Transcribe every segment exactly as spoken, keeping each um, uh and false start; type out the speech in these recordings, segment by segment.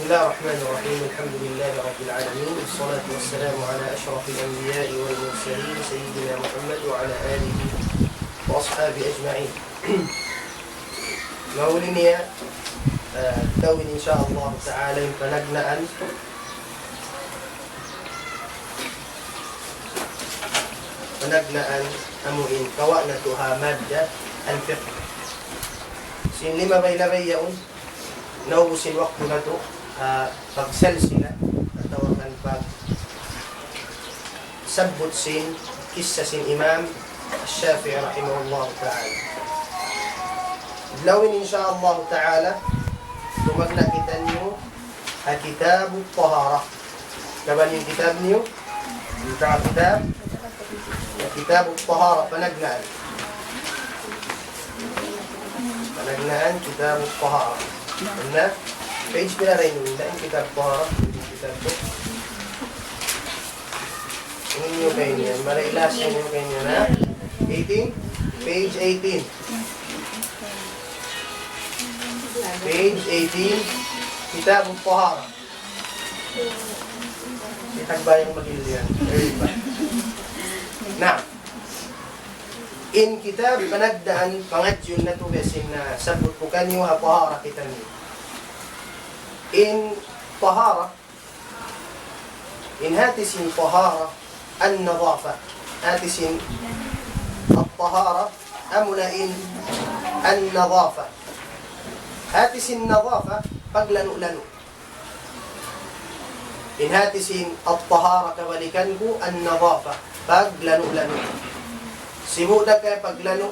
بسم الله الرحمن الرحيم. الحمد لله رب العالمين. والصلاة والسلام على أشرف الأنبياء والمرسلين سيدنا محمد وعلى آله وأصحابه أجمعين. Mahuli niya, ah, adlaw ini, insha Allah ta'ala, in panagnaan, panagnaan amu in kawa' natu' ha madda al-fiqh. Sin limabay-labay yaun, naubus in waktu natu', ah, pagsalsila atawa kan pagsabbut sin kissa sin Imam Shafi'i rahimahullah ta'ala. Adlaw ini, insha Allah ta'ala, tumagna' kitaniyu ha Kitab Tahara. Kaban in kitab niyu, in kitab, Kitab Tahara, panagnaan. Panagnaan, Kitab Tahara. Na, page pila ra ini, in Kitab Tahara, in kitab tu. Ini niyu kaina yan, marayaw niyu kaina yan, ha? Eighteen? Page eighteen. Page eighteen, Kitab Tahara. Di' tagbayang magilian. Very bad. Na, in kitab panagnaan, pangadjiun natu' biya' sin nasabbut ku kaniyu ha tahara kitaniyu. In tahara, in hati sin tahara, an-nadhafa. Hati sin at-tahara, amuna in an-nadhafa. Hati sin nadhafa, paglanu'-lanu'. In hati sin at-tahara kabalikan ku, an-nadhafa, paglanu'-lanu'. Sibu' da kay paglanu',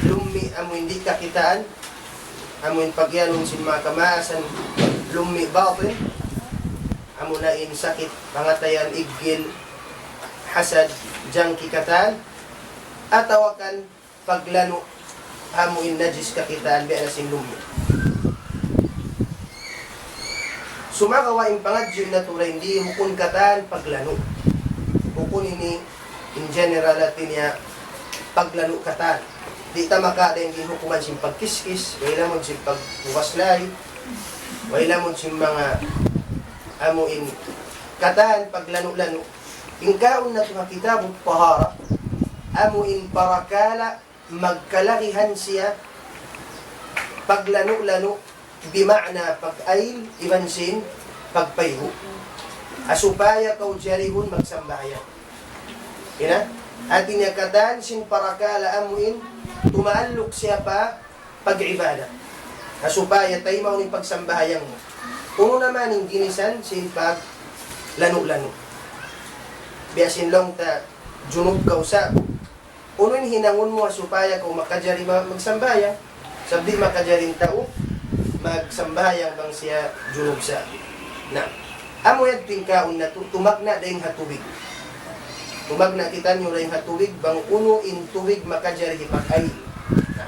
lummi' amu in di' kakitaan, amu in pagiyanun sin manga kamaasan, lummi' batin, amuna in sakit pangatayan, iggil, hasad, jangki katan, atawa kan paglanu' amu in najis kakitaan biya' na sin lummi'. Sumagawa' in pangadjiun natu' dayn di bukun katan paglanu'. Bukun ini in general hati niya paglanu' katan. Di' ta makawa' dayn di hukuman sin pagkiskis, way lamud sin pagbukas lay, way lamud sin manga amu in katan paglanu'-lanu'. In kaun natu' ha Kitab Tahara, amu in parakala' magkalagihan siya paglanu'-lanu', bima'na pag-ayl iban sin pagpaygu'. Ha supaya kaw jarihun magsambahayang. Ina? Hati niya katan sin parakala' amu in tumaalluk siya pa pag-ibadat. Ha supaya taymaun in pagsambahayang mu. Unu na man in ginisan sin paglanu'-lanu'. Biya' sin laung ta junub kaw sa. Unu in hinangun mu ha supaya kaw makajari ma-, magsambahayang? Sabab di' makajari in tau magsambahayang bang siya junub sa. Na, amu yan in kaun natu', tumagna' dayn ha tubig. Tumagna' kitaniyu dayn ha tubig, bang unu in tubig makajari hipag-ayl. Na.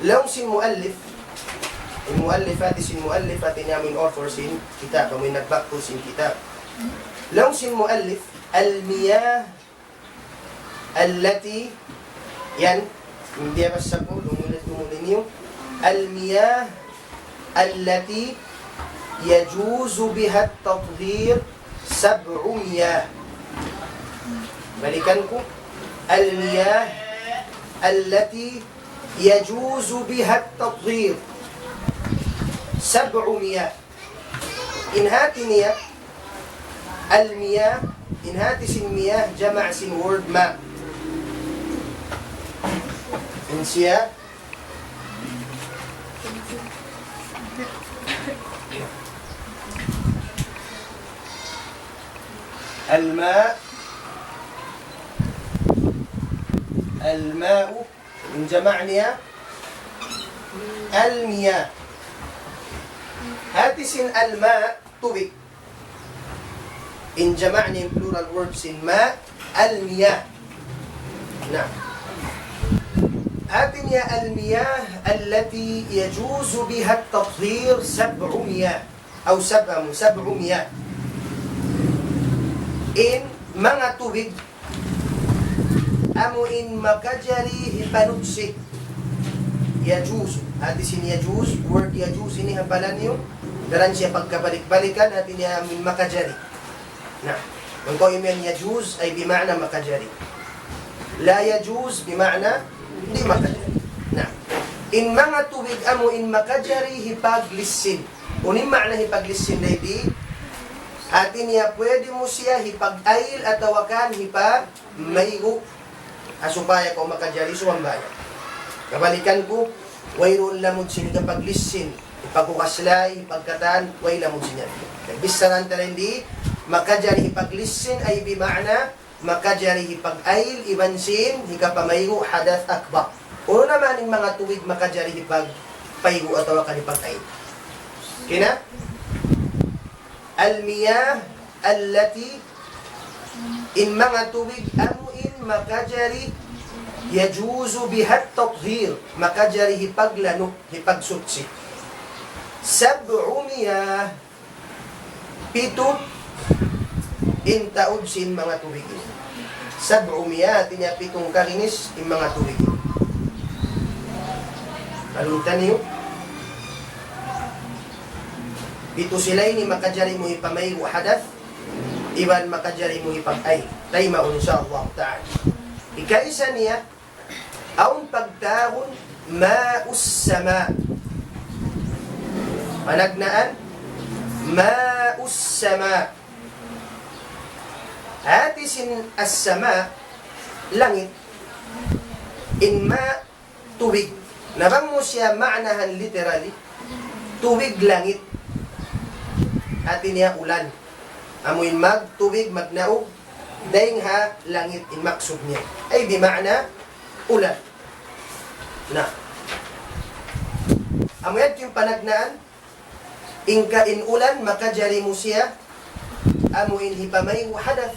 Laung sin muallif, in muallif hati sin muallif hati niya amu in author sin kitab, amu in nagbaktul sin kitab. Laung sin muallif, المياه التي, yan, in biyabasa ku, lumulit-lumulit niyu. المياه التي يجوز بها التطهير سبع مياه. Balikan ku. المياه التي يجوز بها التطهير سبع مياه. In hati niya, al-miyah, in hati sin miyah, jama' sin word ma. In siya, al-ma, al-ma'u, in jama' niya, al-miyah. Hati sin al-ma, tubig. In jama' niya, in plural word sin ma, al-miyah. Na. Hati niya المياه التي يجوز بها التطهير سبع مياه. أو سبع، سبع مياه. In manga tubig amu in makajari hipanutsi. Yajuzu. Hati sin yajuz, word yajuz ini hafalan niyu. Daran siya pagkabalik-balikan, hati niya amun makajari. Na, bang kaw imiyan yajuz, ay bima'na makajari. La yajuz, bima'na di' makajari. Na, in manga tubig amu in makajari hipaglissin. Unu in ma'na hipaglissin, di'? Hati niya pwede mu siya hipag-ayil atawa kan hipa- maygu', ha supaya kaw makajari sumambahayang. Kabalikan ku, wayruun lamud sin hikapaglissin, hipaghugas lay, hipagkatan, way lamud sin yan. Bichara ta dayn di, makajari hipaglissin, ay bima'na, makajari hipag-ayil, iban sin hikapamaygu', hadath akbar. Unu na man in manga tubig makajari hipagpaygu' atawa kan hipag-ayil? Kina? Al-miyah allati, in manga tubig amu in makajari, yajuzu biha tathir, makajari hipaglanu', hipagsuchi. Sab'u miyah, pitu in taud sin manga tubig ini. Sab'u miyah, hati niya pitu kalinis in manga tubig ini. Lalu taniyu, pitu sila ini makajari mu hipamaygu' hadath, iban makajari mu hipag-ayil. Taymaun, insya Allah ta'ala. Hikaisa niya, awn pagtawagun ma'us sama'. Panagnaan, ma'us sama'. Hati sin as-sama', langit. In ma', tubig. Na bang mu siya ma'nahan literally, tubig langit. Hati niya ulan. Amu in mag-, tubig magnaug, dayn ha langit in maksud niya. Ay bima'na ulan. Na. Amu yan in panagnaan, in ka in ulan, makajari mu siya, amu in hipamaygu' hadath.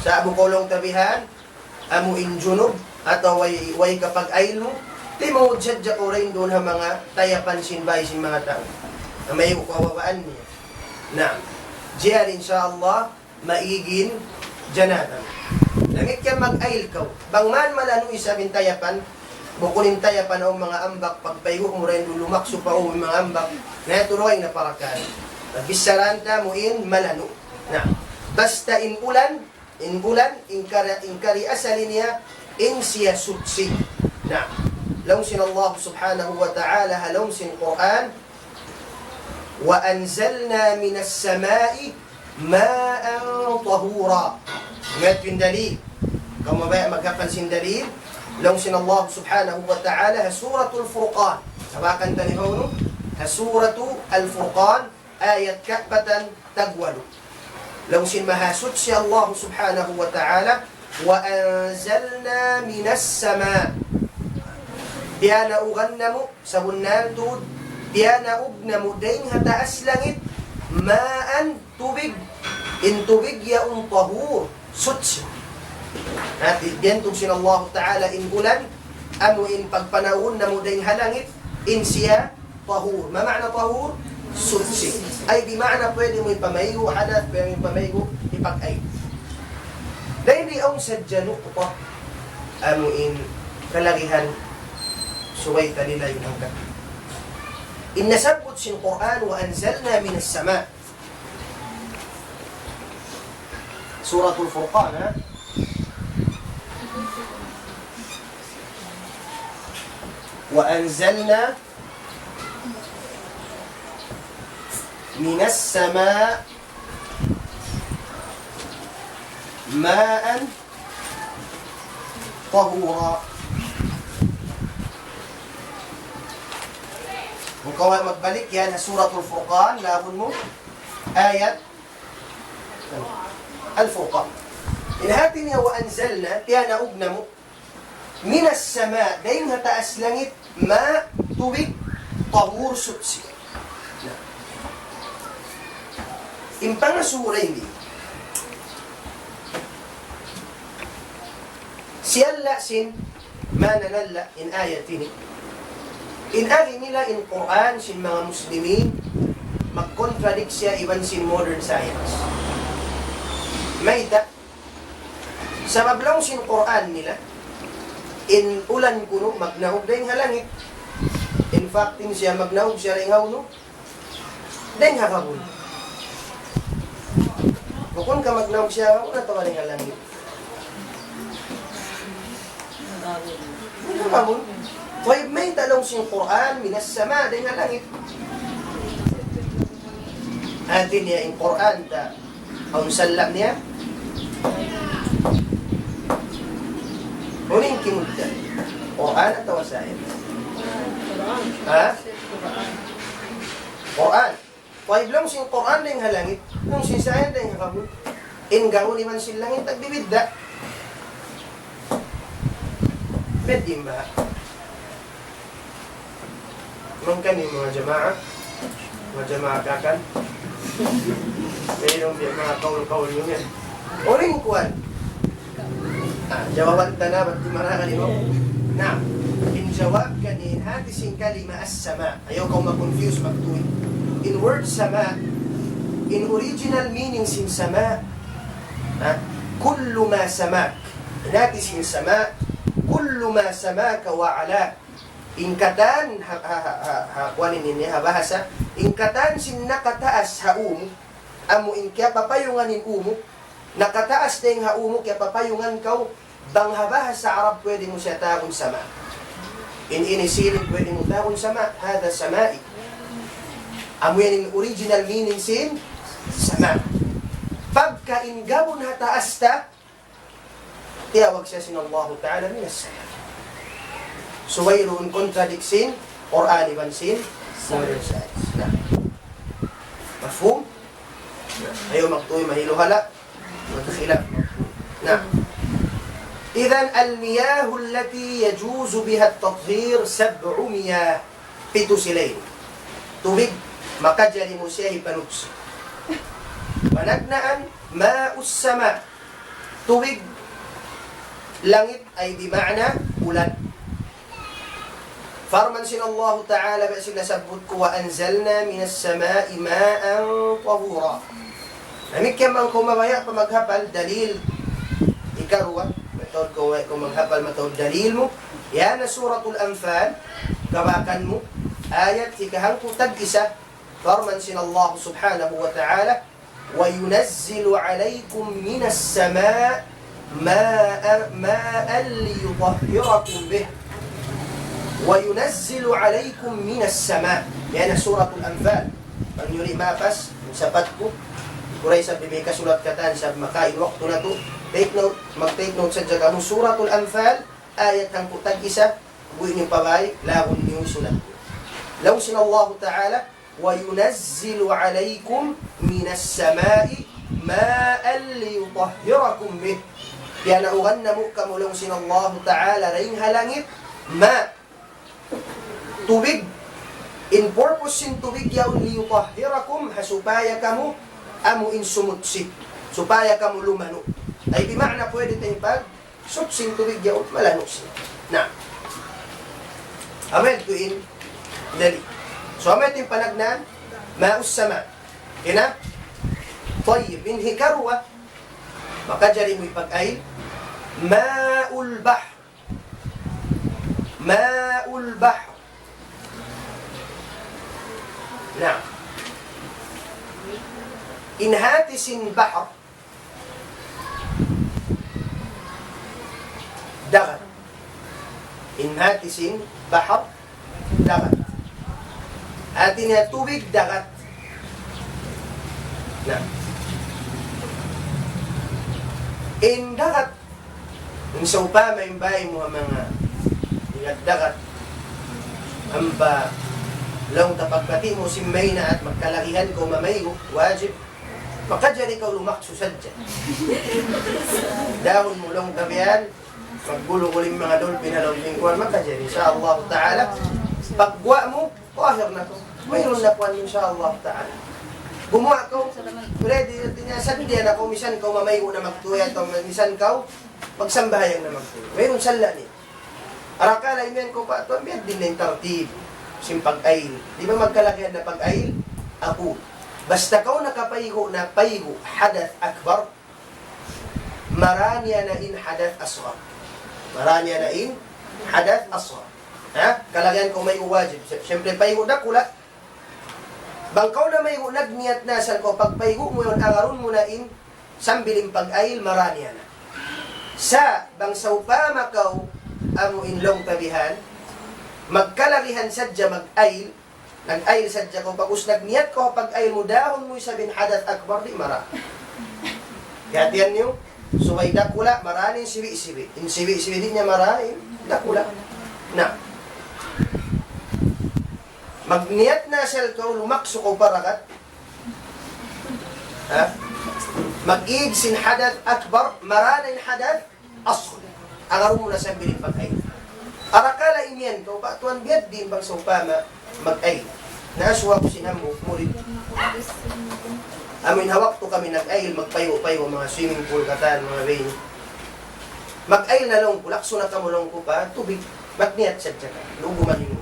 Sa' bukun laung ta bihan, amu in junub, atawa way, way kapag-ayil mu, di' mu sadja kaw dayn duun ha manga tayapan sin bay sin manga tau. Na maygu' kaw ha babaan niya. Na, jari insya Allah, maig in janaba. Damikkiyan mag-ayil kaw. Bang man malanu' isab in tayapan, bukun in tayapan awn manga ambak, pagpaygu' mu dayn duun lumaksu pa awn manga ambak, na yadtu dugaing na parakala'. Pagbicharahan ta amu in malanu'. Na, basta in ulan, in ulan, in kari, in kari asal niya, in siya suchi. Na, laung sin Allah subhanahu wa ta'ala, ha lawm sin Qur'an, وأنزلنا من السماء ماء طهورا. Mayta' in dalil? Kamu baya' maghapal sin dalil. Laung sin Allah subhanahu wa ta'ala ha Suratul Furqan. Sabakan taniyu ha unu? Ha Suratul Furqan, ayat kapatan tagwalu. Laung sin Mahasuchi Allah subhanahu wa ta'ala, وأنزلنا من السماء. Piyanaugan namu', sabunnal tuud, piyanaug namu' dayn ha taas langit, ماء, tubig, in tubig yaun طهور, suchi. Hati, biyantug sin Allah ta'ala in ulan, amu in pagpanaugun namu' dayn ha langit, in siya طهور. ما معنى طهور؟ Suchi. Ay bima'na pwede mu hipamaygu' hadath, pwede mu hipamaygu' hipag-ayil. Dayn di awn sadja nukta, amu in kalagihan subay ta lilayun hangka. In nasabbut sin Qur'an, وأنزلنا من السماء. Suratul Furqan, ha? وأنزلنا من السماء ماء طهورا. Bang kaw magbalik yan ha Suratul Furqan, lagun mu, ayat Al-Furqan. In hati niya وأنزلنا, piyanaug namu', من السماء, dayn ha taas langit, ماء, tubig, طهور, suchi. Na. In pangasubu dayn di, siyalla' sin mananalla' in ayat ini. In agi nila in Qur'an sin manga Muslimin, mag-contradict siya iban sin modern science. Mayta'? Sabab laung sin Qur'an nila, in ulan kunu' magnaug dayn ha langit. Waktu siya magnaug siya dayn ha unu? Dayn ha kabun. Bukun ka magnaug siya ha unu atawa dayn ha langit? Dayn ha kabun. Tayyib, mayta' laung sin Qur'an, من السماء, dayn ha langit. Hati niya in Qur'an ta, awn sallam niya. Unu in kimugdan? Qur'an atawa science? Ha? Qur'an. Tayyib, laung sin Qur'an dayn ha langit, laung sin science dayn ha kabun. In gahun iban sin langit, tagbibidda'. Pwede ba? Mangkan in manga jamaa, manga jamaa kakan. Mayroon biya' manga kaul-kaul yun yan. Unu in kuwan. Ah, jawaban ta na, bat di' marangal ino. Na, in jawab kaniya, hati sin kalima as-sama'. Ayaw kaw ma-confuse magtuy. In word sama', in original meaning sin sama', ha? كل ما سماك. In hati sin sama', كل ما سماك وعلاك. In katan, ha, ha, ha, ha, ha, kuwan ini, ha bahasa, in katan sin nakataas ha ū mu, amu in kiyapapayungan in ū mu, nakataas dayn ha ū mu, kiyapapayungan kaw, bang ha bahasa Arab pwede mu siya tawagun sama'. In ini ceiling pwede mu tawagun sama', هذا سمائي. Amu yan in original meaning sin sama'. Pagka in gabun ha taas ta, tiyawag siya sin Allahu Ta'ala من السماء. So, wayruun contradict sin Qur'an iban sin modern science. Na. Mafhum? Ayaw magtuy mahiluhala'. Magkhilaf. Na. إذن المياه التي يجوز بها التطهير سبع مياه. Pitu sila ini. Tubig, makajari mu siya hipanutsi. Panagnaan, ماء السماء. Tubig langit ay bima'na ulan. Parman sin Allahu Ta'ala, biya' sin nasabbut ku, وأنزلنا من السماء ماء طهورا. Damikkiyan bang kaw mabaya' pa maghapal dalil ikaruwa, mataud kaw, kaw maghapal mataud dalil mu. Yan na Suratul Anfal, kabakan mu, ayat hikahangpu' tag-isa, parman sin Allah Subhanahu wa Ta'ala, وينزل عليكم من السماء ماء، ماء ليطهركم به. وينزل عليكم من السماء. Yan na Suratul Anfal. Bang niyu di' mapas, sapat ku, kuray sa' bibika sulat katan sa' makain waktu natu'. Take note, mag-take note sadja kamu. Suratul Anfal, ayat hangpu' tag-isa, buhi' niyu pa bay, lagun niyu sulat. Laung sin Allahu Ta'ala, وينزل عليكم من السماء ماء ليطهركم به. Piyanaugan namu' kamu laung sin Allahu Ta'ala dayn ha langit, ma, tubig. In purpose sin tubig yaun, ليطهركم, ha supaya kamu amu in sumutsi, supaya kamu lumanu'. Ay, bima'na pwede ta in pag sutsi in tubig yaun, malanu' siya. Na. Amu yadtu in dalil. So, amu yadtu in panagnaan, ماء السماء. Kina? Tayyib. In hikaruwa, makajari mu ipag-ayil, ماء البحر. ماء البحر. Na. In hati sin bahr, dagat. In hati sin bahr, dagat. Hati niya tubig, dagat. Na. In dagat, in sawpama in bay mu ha manga dagat-dagat, ampa laung ta pagbati' mu sin maynaat, magkalagihan kaw mamaygu', wajib. Makajari kaw lumaksu sadja. Dahun mu laung ta biyan, maggulu-gulu in manga dolphin ha lawm sin kuwan, makajari. Insya Allah Ta'ala, pagguwa' mu, tahir na kaw. Wayruun na kuwan, insya Allah Ta'ala. Gumuwa' kaw, ready, ready na, sadja na kaw, misan kaw mamaygu' na magtuy, atawa misan kaw magsambahayang na magtuy. Wayruun sala' niya. Arakala' imiyan kaw pa, tuwan, biya' diin na in tartib sin pag-ayil. Di' ba magkalagihan na pag-ayil? Aku. Basta kaw nakapaygu' na paygu' hadath akbar, mara niya na in hadath asghar. Mara niya na in hadath asghar. Ha? Kalagihan kaw maygu' wajib. Si-, siyempre, paygu' dakula'. Bang kaw na maygu' nagniyat na asal kaw pagpaygu' mu yan, agarun mu na in sambil in pag-ayl mara niya na. Sa' bang sawpama kaw amu in laung ta bihan, magkalagihan sadja mag-ayl, nag-ayl sadja kaw, pag'ubus nagniyat kaw pag-ayl mu, dahun mu isab in hadath akbar, di' mara. Hātihan niyu, subay dakula', mara in sibi'-sibi'. In sibi'-sibi' di' niya mara in dakula'. Na. Magniyat na asal kaw, lumaksu kaw pa dagat. Ha? Mag-ig sin hadath akbar, mara na in hadath asghar. Agarun mu na sambil in pag-ayl. Arakala' imiyan kaw, pa tuwan, biya' diin bang sawpama mag-ayl. Naasuwa ku sin hambuuk murid. Amu in ha waktu kami nag-ayl, magpaygu'-paygu' manga swimming pool katan, manga bay. Mag-ayl na laung ku, laksu na kamu laung ku pa tubig. Magniyat sadja ka. Lugu man in.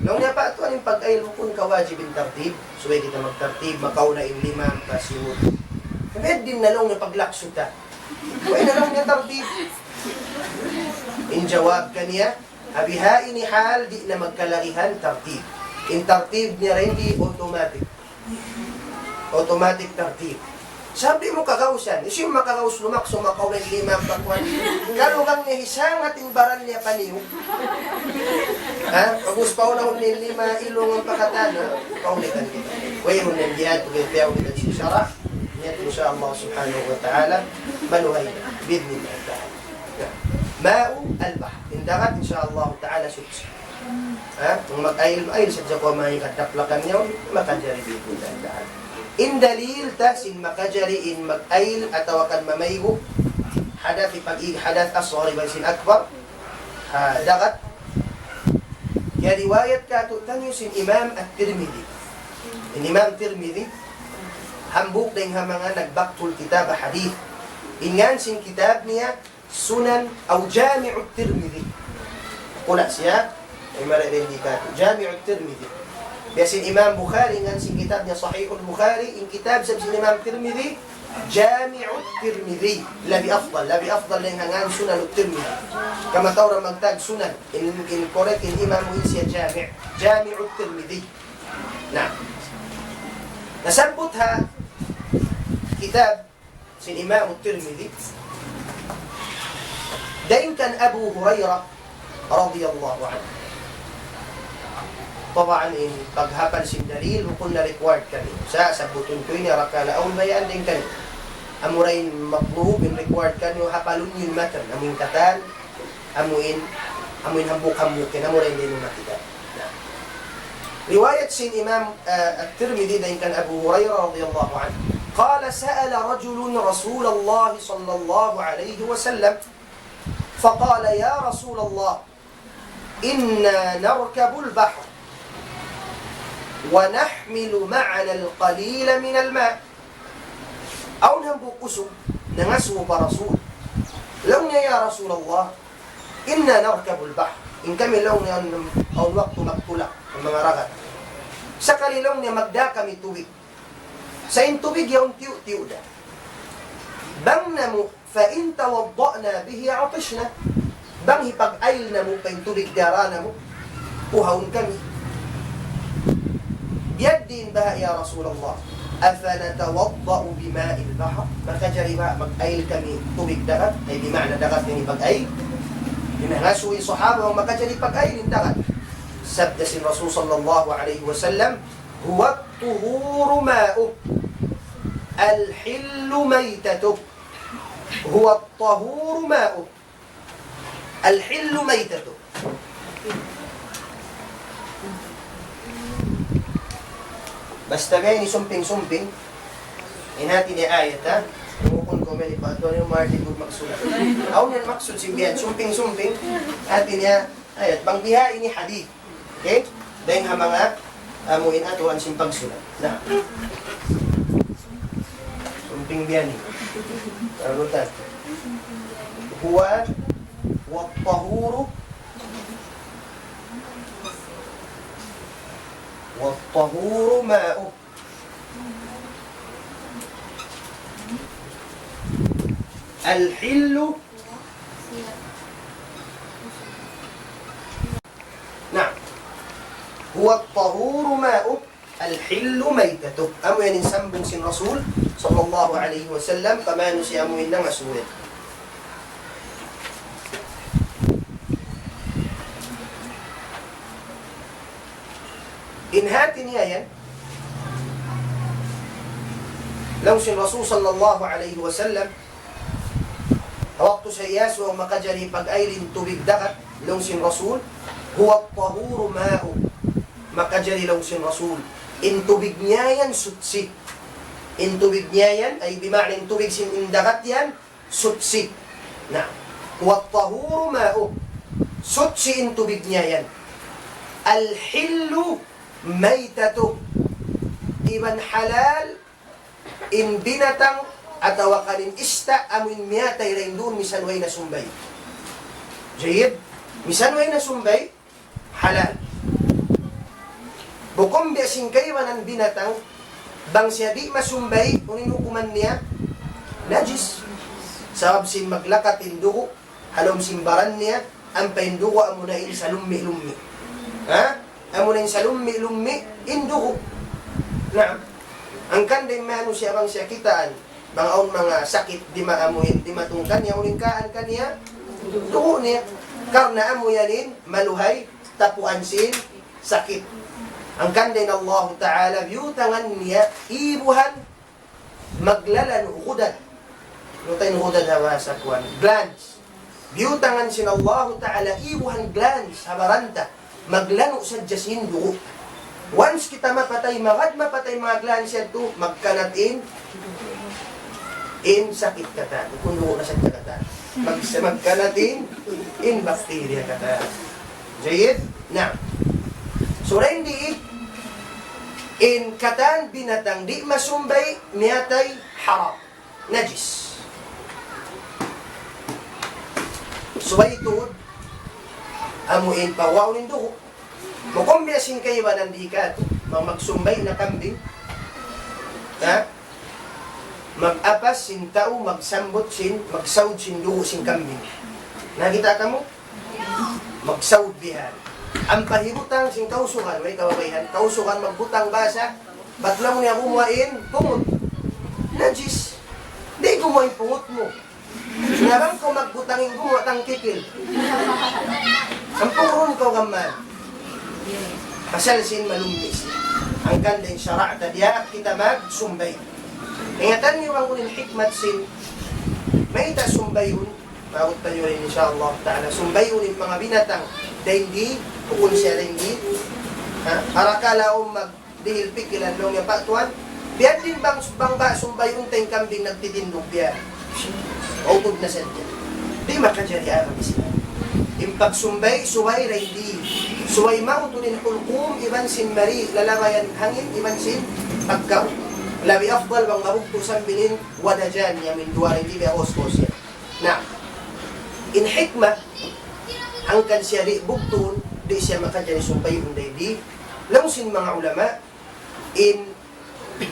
Laung niya, pa tuwan, in pag-ayl bukun ka wajib in tartib. Subay kita magtartib, makauna in lima, pa simud. Biya' diin na laung niya paglaksu ta. Way na laung niya tartib. In jawab kaniya, ha bihaini hal di' na magkalagihan tartib. In tartib niya ra in di' automatic. Automatic tartib. Sabab di' mu kagausan. Hisiyu makagaus lumaksu makauna in lima, pa kuwan. Kalu bang niya hisangat in baran niya pa niyu. Ha? Pag'ubus paunahun niya in lima, ilungun pa katan, ha? Paulitan kita. Wayruun na in jihad, pag'ubus paulitan sin sara'. Niya, insya Allah subhanahu wa ta'ala, maluhay na. Bi'idhnillah ta'ala. Na. Ma'u al-bahr. In dagat, insya Allah ta'ala, suchi. Ha? Bang mag-ayl, ayl sadja kaw, manga kadaplakan niya, makajari bi'idhnillah ta'ala. In dalil ta sin makajari in mag-ayl atawa kan mamaygu', hadath, pag-ig hadath asghar iban sin akbar, ha dagat. Kiyariwayat kātu'niyu sin Imam At-Tirmidhi. In Imam Tirmidhi, hambuuk dayn ha manga nagbaktul kitab hadith. In ngān sin kitab niya, Sunan aw Jami'ut Tirmidhi. Pula siya, ay marayaw di' kātu'. Jami'ut Tirmidhi. Biya' sin Imam Bukhari, in ngān sin kitab niya Sahihul Bukhari, in kitab isab sin Imam Tirmidhi, Jami'ut Tirmidhi. Labi afdal, labi afdal dayn ha ngān Sunanut Tirmidhi. Kamatauran magtawag Sunan, in, in correct, in Imam in siya Jami', Jami'ut Tirmidhi. Na. Nasabbut ha kitab sin Imam Tirmidhi, dayn kan Abu Hurairah radiyallahu anhu. Taban in paghapal sin dalil, bukun na required kaniyu. Sa' sabbutun ku ini, arakala' awn bayaan dayn kaniyu. Amura in matlub, in required kaniyu, hapalun in matan, amu in katan, amu in, amu in hambuuk-hambuuk, amura in dayn ha kitab. Na. Riwayat sin Imam, ah, At-Tirmidhi dayn kan Abu Hurairah radiyallahu anhu. قال: سأل رجل رسول الله صلى الله عليه وسلم فقال: يا رسول الله، إنا نركب البحر ونحمل معنا القليل من الماء. Awn hambuuk usug nangasubu pa Rasul. Laung niya, "Ya Rasulullah, إنا نركب البحر." In kami, laung niya, awn waktu magtulak, manga dagat. Sakali, laung niya, magdā kami tubig. Sa' in tubig yaun tiyu'-tiyu' da. Bang namu', فإن توضأنا به عطشنا. Bang hipag-ayl namu' pa in tubig diyara namu', uhawun kami. Biya' diin baha', ya Rasulullah? أفنتوضأ بماء البحر؟ Makajari ba mag-ayl kami tubig dagat? Ay, di' maana dagat in hipag-ayl. Di' na ngasubu in sahaba, makajari pag-ayl in dagat. Sabda sin Rasul sallallahu alayhi wasallam, هو الطهور ماؤه، الحل ميتته. هو الطهور ماؤه، الحل ميتته. Basta biya' ini sumping-sumping, in hāti niya ayat, ha? Bukun kaw mani pa tuwan yung Martin Good magsulat. Awn yan maksud sin biya' yan, sumping-sumping, hāti niya ayat. Bang biha' ini hadith. Okay? Dayn ha manga, amu in aturan sin pagsulat. Na. Sumping biya' ini. Karutan. هو والطهور، والطهور ماؤه. الحل. هو الطهور ماؤه الحل ميتته. Amu yan in sambung sin Rasul sallallahu alayhi wasallam, pa manusiya' amu in nangasubu. In hati niya yan, laung sin Rasul sallallahu alayhi wasallam, waktu siya iyasubu makajari pag-ayli in tubig dagat, laung sin Rasul, هو الطهور ماؤه. Makajari laung sin Rasul, in tubig niya yan suchi. In tubig niya yan, ay bima'na in tubig sin in dagat yan, suchi. Na, هو الطهور ماؤه. Suchi in tubig niya yan. الحل ميتته. Iban halal in binatang atawa kan in ista' amu in miyatay dayn duun misan way na sumbay. Jayyid, misan way na sumbay, halal. Bukun biya' sin kaibanan binatang, bang siya di' masumbay, unu in hukuman niya? Najis. Sabab sin maglakat in dugu' ha lawm sin baran niya, ampa in dugu' amuna in salummi'-lummi'. Ha? Amuna in salummi'-lummi' in dugu'. Naam. Hangkan da in manusiya' bang siya kitaan, bang awn manga sakit, di' maamuin, di' matungkan niya, uling kaan kaniya, dugu' niya. Karna' amu yan in maluhay, tapuan sin sakit. Hangkan da in Allahu Ta'ala, biyutangan niya, ibuhan, maglalanu', ghudad. Unu in ghudad ha bahasa kuwan? Glands. Biyutangan sin Allahu Ta'ala ibuhan glands ha baran ta. Maglanu' sadja sin dugu'. Once kita mapatay, magad mapatay manga glands yadtu, magkanat in, in sakit katan. Bukun dugu' na sadja katan. Mag-, magkanat in, in bacteria katan. Jayyid? Na. So, dayn di, in katan binatang di' masumbay, miyatay, haram. Najis. Subay tuud, amu in pawaun in dugu'. Bukun biya' sin kaibanan di' katu', bang magsumbay na kambing. Ha? Mag-apas sin tau, magsambut sin, magsaud sin dugu' sin kambing. Nakita' kamu? Magsaud bihan. Ampa hibutang sin kausugan, way kababaihan, kausugan magbutang basa, bat laung niya gumuwa' in pungut. Najis. Di' gumuwa' in pungut mu. Na bang kaw magbutang in gumuwa' tangkikil. Ampun kaw gamman. Pasal sin malummi' siya. Hangkan da in sara' ta diyaak kita magsumbay. Ingatan niyu bang unu in hikmat sin mayta' sumbayun, maabut ta yun, insya Allah Ta'ala. Sumbayun in manga binatang, dayn di, bukun siya dayn di. Ha? Parakala' um magdihil pikilan laung niya pa tuwan. Biya' diin bang, bang ba sumbayun ta in kambing nagtitindug biya'. Maubud na sadja. Di' makajari amu in Islam. In pagsumbay, subay dayn di. Subay mautud in hulqum, iban sin mari, lalabayan hangin, iban sin pagkaun. Labi afdal bang mabugtu' sambil in wadajan, amu in duwa dayn di biya' hos-hos yan. Na, in hikmah, hangkan siya di' bugtuun, di' siya makajari sumbayun dayn di. Laung sin manga ulama, in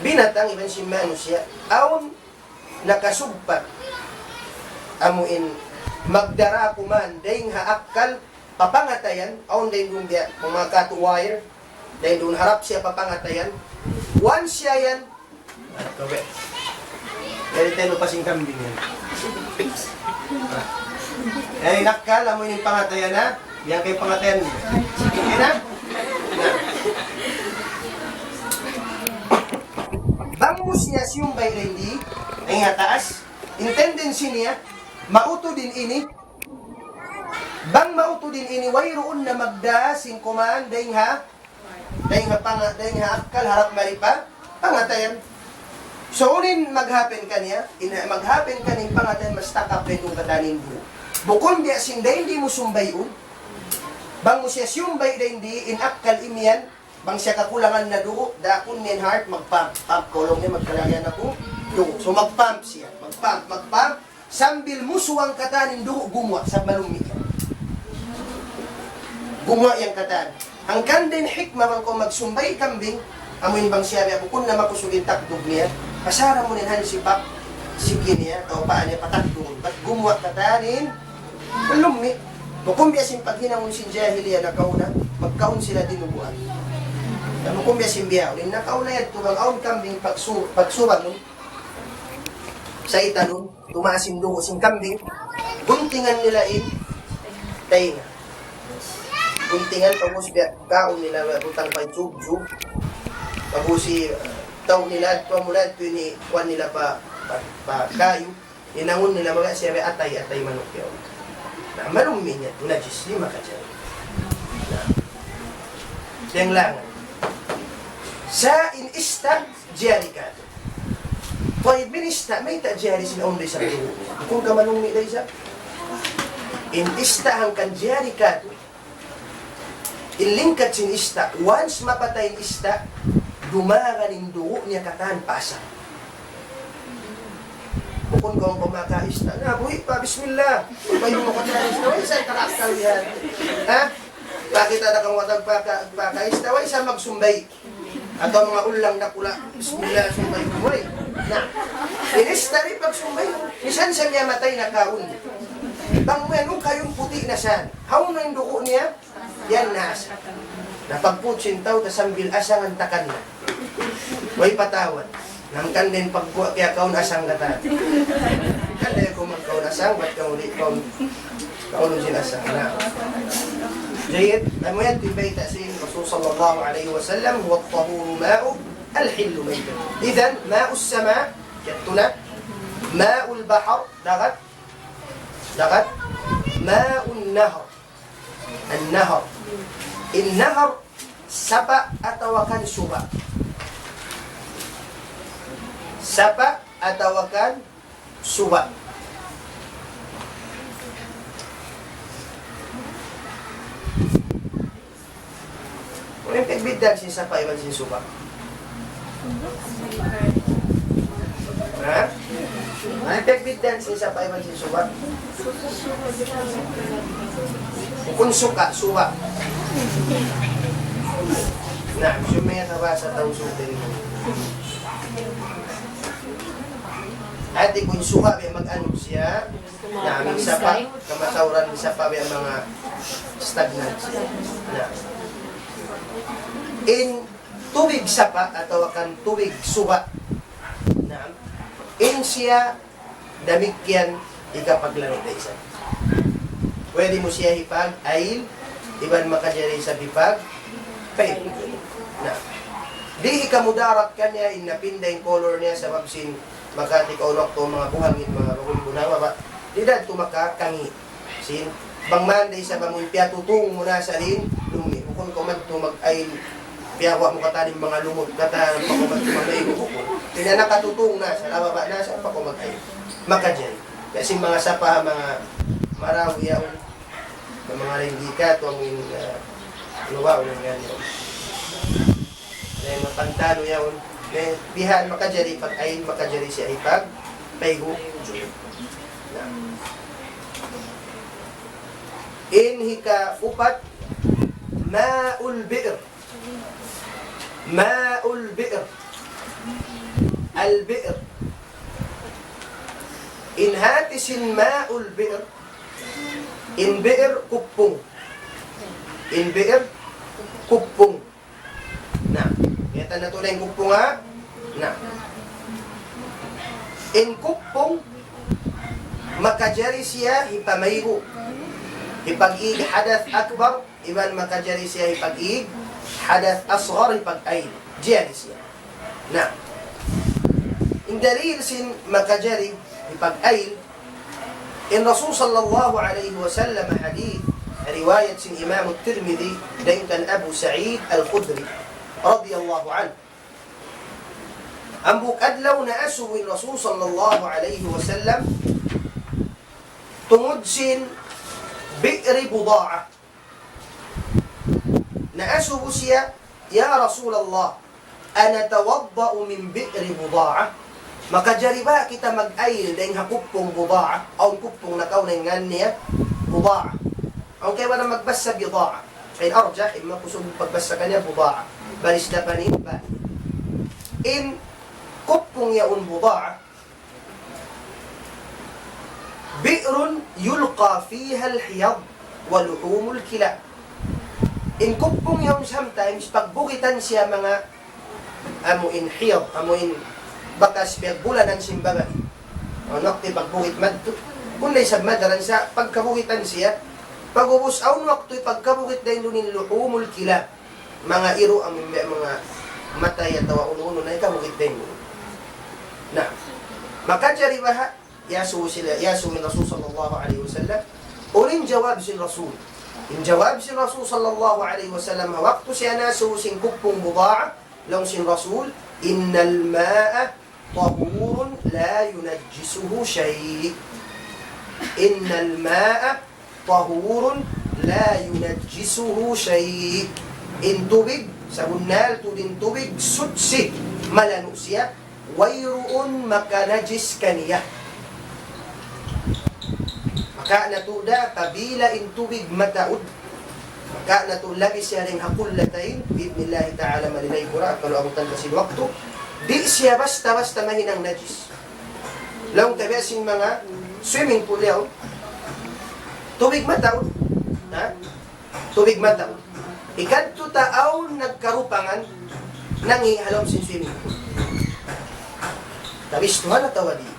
binatang iban sin manusiya', awn nakasugpat, amu in magdara kuman, dayn ha akkal, pa pangatayan, awn dayn duun biya', manga katu' wire, dayn duun harap siya pa pangatayan, once siya yan, Kabe. Yari tayo pa sin kambing yan. Yari nakal, amu in pangatayan na. Yan kay pangatayan. Okay na? Na. Bang mu siya siyumbay dayn di, ay nga taas, in tendency niya, mautud in ini. Bang mautud in ini, wayruun na magda sin kuman dayn ha Dayn ha panga-, dayn ha akkal harap mari pa pangatayan. So, unu in mag-happen kaniya, in mag-happen kaniya in pangatayan, mastakap na in katan in dugu'. Bukun biya' sin dayn di mu sumbayun, bang mu siya siyumbay dayn di, in akkal imiyan, bang siya kakulangan na dugu', daakun niya in heart, mag-pump, pump, kulung niya, magkalagihan aku, dugu'. So, mag-pump siya, mag-pump, mag-pump, sambil musuwang katan in dugu' gumuwa', sabab malummi' yan. Gumuwa' yan katan. Hangkan da in hikmah bang kaw magsumbay kambing, amu in bang siya biya' bukun na makusug in takdug niya, pasaran mu na in hansipak, siki niya, atawa paa niya patakdugun. Bat gumuwa' katan in malummi'. Bukun biya' sin paghinangun sin jahiliya nakauna, magkaun sila dinuguan. Namu' kung biya' sin biya', in nakauna yadtu bang awn kambing pagsu-, pagsubangun, sa itanun, tumaas in dugu' sin kambing, guntingan nila in tainga. Guntingan, pag'ubus biya' kaun nila, biya' butang pa jug-jug. Pag'ubus, uh, tau' nila, tuwa mula yadtu ini, kuwan nila pa, pa, pa kayu. Hinangun nila, baga' siya biya' atay, atay manuk yaun. Na, malummi' niya, najis, di' makajari. Na, diyanglangan. Sa' in ista', jari katu'. Tayyib, in ista', mayta' jari sin awn da isab dugu'. Bukun ka malummi' da isab. In ista' hangkan jari katu'. In lingkat sin ista', once mapatay in ista', dumagan in dugu' niya katan pa asang. Bukun kaw kumaka ista', na, buhi' pa, bismillah. Pagpayun mu katan ista', way sa' tarakkal yan. Ha? Pakita' na kamu katan paka, paka ista', way sa' magsumbay. Atawa manga ulang dakula', bismillah, sumbay, way. Na, in ista' di' pagsumbay, misan sa' niya matay na kaun. Bang mu yan, kayun puti' na san. Hawnu in dugu' niya? Yan na asang. Na pagput sin tau, ta sambil asang antakan na. Way patawad. Hangkan da in pagkuha' kiyakaun asang katan. Hangkan da in kumakaun asang, bat kamu di' kaun, kaun sin asang. Na. Jayyid, amu yan in bayta' sin Rasul sallallahu alayhi wasallam, هو الطهور ماء الحل ميتة. Idhan, ماء السماء, yadtu na. ماء البحر, dagat. Dagat. ماء النهر. An-nahar. In nahar, sapa' atawa kan suba'. Sapa' atawa kan suba'. Unu in pagbiddaan sin sapa' iban sin suba'? Ha? Unu in pagbiddaan sin sapa' iban sin suba'? Bukun suka, suba'. Na, sumaya na ba sa tau suba ini? Hati ku in suba', biya' mag-anu siya. Na, in sapa', kamatauran in sapa', biya' manga stagnant. Na. In tubig sapa' atawa kan tubig suba'. Na. In siya damikkiyan hikapaglandu' da isab. Pwede mu siya hipag-ayil, iban makajari isab hipag-, pay. Na. Di' hikamudarat kaniya in napinda in color niya sabab sin makati kaw waktu manga buhangin, manga bagun bunawa ba. Di' da tuud makakangi'. Sin, bang man da isab amu in piyatutung mu na sa' in, lummi'. Bukun kaw madtu mag-ayil, piyawa' mu katan in manga lumut, katan pa kaw madtu mag-ayil, bukun. Di' na nakatutung na sa', lawa ba na sa', pa kaw mag-ayil. Makajari. Kasi manga sapa', manga marawi yaun, manga ringgika, tuwang in, ah, luwa, ulang yan yaun. Na, mapantalo yaun. Na, bihan makajari pag-ayil, makajari siya hipag-, paygu'. Na. In hikaupat, ماء البئر. ماء البئر. البئر. In hati sin ماء البئر, in بئر kuppung. In بئر kuppung. Na, kiyata' natu' na in kuppung, ha? Na. In kuppung, makajari siya hipamaygu'. Hipag-ig hadath akbar, iban makajari siya hipag-ig hadath asghar, hipag-ayil. Jari siya. Na. In dalil sin makajari hipag-ayil, in Rasul sallallahu alayhi wasallam hadith, riwayat sin Imam Tirmidhi, dayn kan Abu Sa'id Al-Khudri, radiyallahu anhu. Hambuuk adlaw naasubu in Rasul sallallahu alayhi wasallam tungud sin بئر بضاعة. Naasubu siya, "Ya Rasulullah, أنتوضأ من بئر بضاعة؟ Makajari ba kita mag-ayil dayn ha kuppung Buda'a?" Awn kuppung nakauna in ngan niya Buda'a. Awn kaibanan magbasa Bida'a. In arjah, in makusug pagbasa kaniya Buda'a. Baris dapan in ba. In kuppung yaun Buda'a, بئر يلقى فيها الحيض ولحوم الكلاب. In kuppung yaun sometimes, pagbukitan siya manga amu in hiyad, amu in bakas biyagbulanan sin babai. Awn waktu pagbukit madtu. Kunu' isab madaran sa pagkabukitan siya. Pag'ubus awn waktu pagkabukit dayn duun in luhumul kilab. Manga iru' amu in manga matay atawa unu-unu na ikabukit dayn duun. Na, makajari baha', iyasubu sila, iyasubu in Rasul sallallahu alayhi wasallam. Unu in jawab sin Rasul? In jawab sin Rasul sallallahu alayhi wasallam, ha waktu siya nasubu sin kuppung buda'a, laung sin Rasul, إن الماء طهور لا ينجسه شيء. إن الماء طهور لا ينجسه شيء. In tubig, sabunnal tuud in tubig, suchi, malanu' siya, wayruun makanajis kaniya. Maka natu' da, apabila in tubig mataud, maka natu' labi siya dayn ha qullatayn, bi'idhnillahi ta'ala, malinaw ku ra, kalu abutan kasin waktu, di' siya basta-basta mahinang najis. Laung ta biya' sin manga swimming pool yaun. Tubig mataud. Ha? Tubig mataud. Ikadtu ta awn nagkarupangan, nangi' ha lawm sin swimming pool. Tabistuhan atawa di'?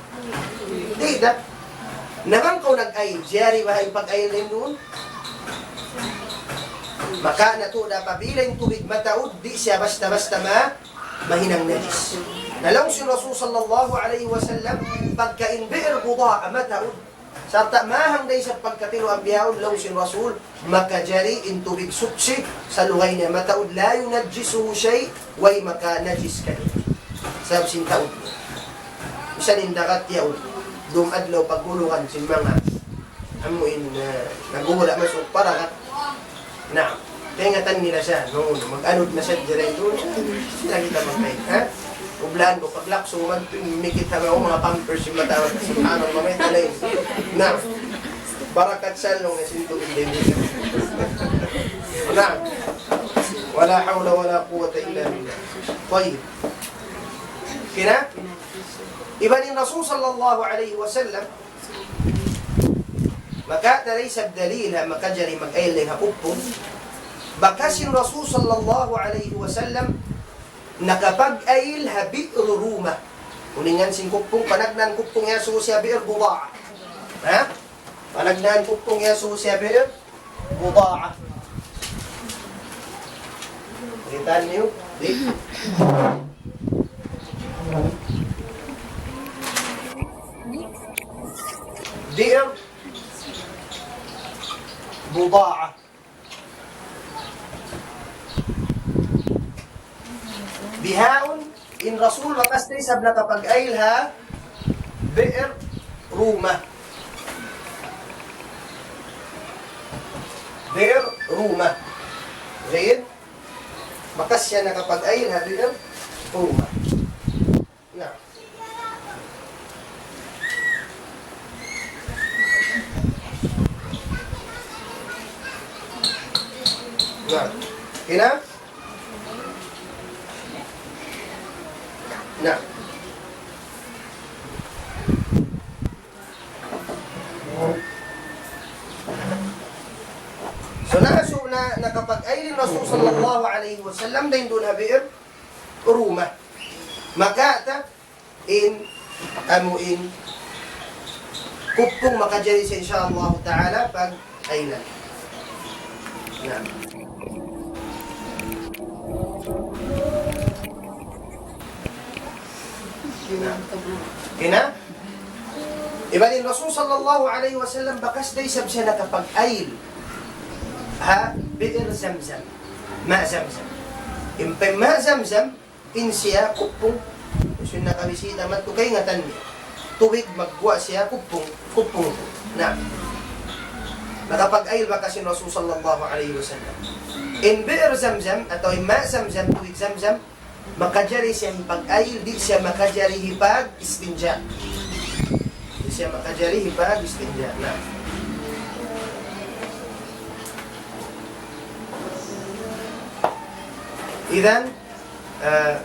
Di' da. Na bang kaw nag-ayil, jari baha' in pag-ayil dayn duun? Maka natu' da apabila in tubig mataud, di' siya basta-basta ma-, mahinang najis. Na laung sin Rasul sallallahu alayhi wasallam, pagka in bi'r buda'a mataud, sarta' mahang da isab pagkatinuan bihaun, laung sin Rasul, makajari in tubig suchi, salugay niya mataud, لا ينجسه شيء, way makanajis kaniya. Sabab sin taud niya. Misan in dagat yaun, dum adlaw paghulugan sin manga amu in, eh, naghuhula' masuk pa dagat. Na, kaingatan nila siya, no, mag-anod na siya, jari duun, sila kita magkain, ha? Ublaan ku, paglaksu, mag-, mikit ha manga pampers in mata, subhanallah, mayta' na yan. Na, barakat sa laung na sin tubig dayn duun. Na, ولا حول ولا قوة إلا بالله. Tayyib. Kina? Iban in Rasul sallallahu alayhi wasallam, maka da isab dalil ha makajari mag-ayil dayn ha kuppung. Bakas in Rasul sallallahu alayhi wasallam nakapag-ayil ha Bi'r Ruma. Unu in ngan sin kuppung, panagnaan kuppung iyasubu siya Bi'r Buda'a. Ha? Panagnaan kuppung iyasubu siya Bi'r Buda'a. Kitaa niyu? Di'. Bi'r Buda'a. Bihaun, in Rasul bakas da isab nakapag-ayil ha Bi'r Ruma. Bi'r Ruma. Zaid, bakas siya nakapag-ayil ha Bi'r Ruma. Na. Na. Kina? Na. So, na, so, na, nakapag-ayil in Rasul sallallahu alayhi wasallam dayn duun ha Bi'r Ruma. Maka ta, in, amu in, kuppung makajari siya, insya Allah ta'ala, pag-ayilan. Na. Na. Kina? Iban in Rasul sallallahu alayhi wasallam bakas da isab siya nakapag-ayil ha Bi'r Zamzam. Ma' Zamzam. In pa-, Ma' Zamzam, in siya kuppung. Hisiyu in nakabisita madtu kaingatan niya. Tubig magguwa' siya kuppung, kuppung. Na. Nakapag-ayil bakas in Rasul sallallahu alayhi wasallam. In Bi'r Zamzam, atawa in Ma' Zamzam, tubig Zamzam, makajari siya hipag-ayil, di' siya makajari hipag-istinja. Di' siya makajari hipag-istinja. Na. Idan, ah,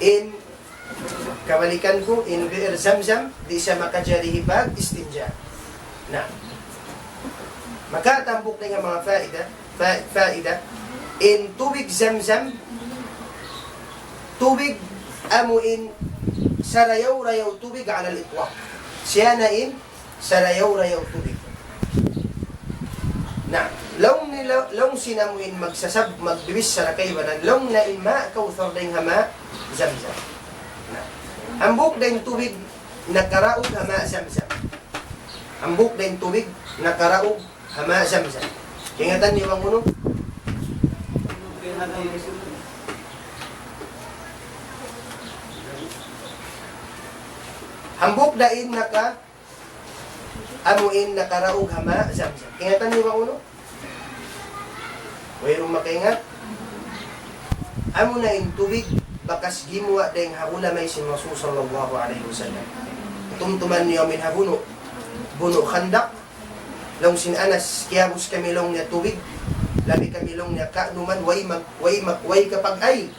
in kabalikan ku, in Bi'r Zamzam, di' siya makajari hipag-istinja. Na. Maka hambuuk dayn ha manga faida, fa-, faida, in tubig Zamzam, tubig amu in sarayaw-rayaw tubig ala al-itlaq. Siya na in sarayaw-rayaw tubig. Na, laung nila, laung sin amu in magsasab-, magbibichara kaibanan, laung na in ma' Kawthar dayn ha ma' Zamzam. Na, hambuuk da in tubig nakaraug ha ma' Zamzam. Hambuuk da in tubig nakaraug ha ma' Zamzam. Kaingatan niyu bang unu? Hambuuk da in naka-, amu in nakaraug ha ma' Zamzam. Kaingatan niyu bang unu? Wayruun makaingat? Amu na in tubig bakas gimuwa' dayn ha ulamay sin Rasul sallallahu alayhi wasallam. Tumtuman niyu amu in ha bunu', bunu' Khandaq. Laung sin Anas, kiyabus kami laung niya tubig, labi kami laung niya kainuman, way mag-, way mag-, way kapag-ayl.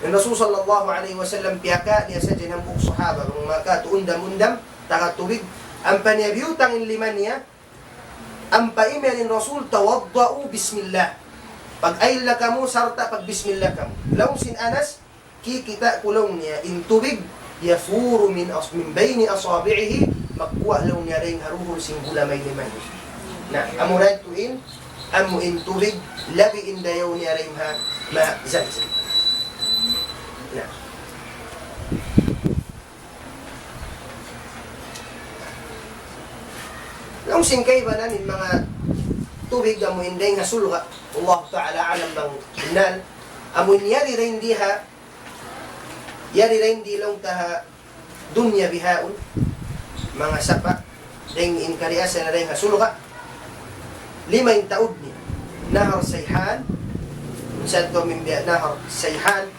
In Rasul sallallahu alayhi wasallam piyaka niya sadja in hambuuk sahaba, bang maka tu undam-undam, taga tubig. Ampa niya biyutang in lima niya, ampa imiyan in Rasul, "Tawadda'u bismillah." Pag-ayl na kamu, sarta' pag-bismillah kamu. Laung sin Anas, kikita' ku laung niya in tubig, "Yafuru min as-, min bayni asabi'ihi," magkuha' laung niya dayn ha duhul sin gulamay lima niya. Na, amu ra tuud in, amu in tubig, labi in dayaw niya dayn ha ma' Zamzam. Na. Laung sin kaibanan in manga tubig amu in dayn ha surga'. Allahu ta'ala alam bang bennal. Amu in yari dayn di ha, yari dayn di laung ta ha dunya bihaun. Manga sapa', dayn in kariasan na dayn ha surga'. Lima in taud niya. Nahar Sayhan. Minsan kaw mimbiya' Nahar Sayhan.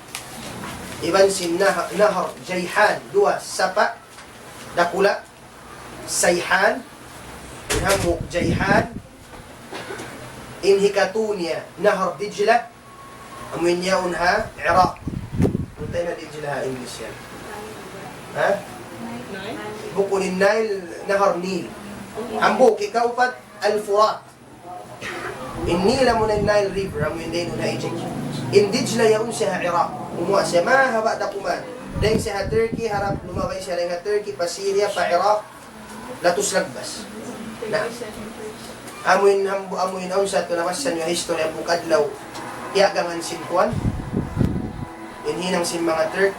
Iban sin Nah-, Nahar Jayhan, duwa sapa', dakula', Sayhan, in hambuuk Jayhan, in hikatu niya, Nahar Dijla, amu in yaun ha Iraq. Unu in Dijla ha English yan? Ha? Bukun in Nile, Nahar Nil. Hambuuk, hikaupat, Al-Furat. In Nil amu na in Nile River, amu in dayn ha Egypt. In Dijla yaun siya ha Iraq. Umuwa' siya mahaba' da kuman. Dayn siya ha Turkey, harap lumabay siya dayn ha Turkey, pa Syria, pa Iraq, latus lagbas. Na. Amu in hambu-, amu in awn sa tu nabasa niyu ha history hambuuk adlaw. Tiyagangan sin kuwan. In hinang sin manga Turk,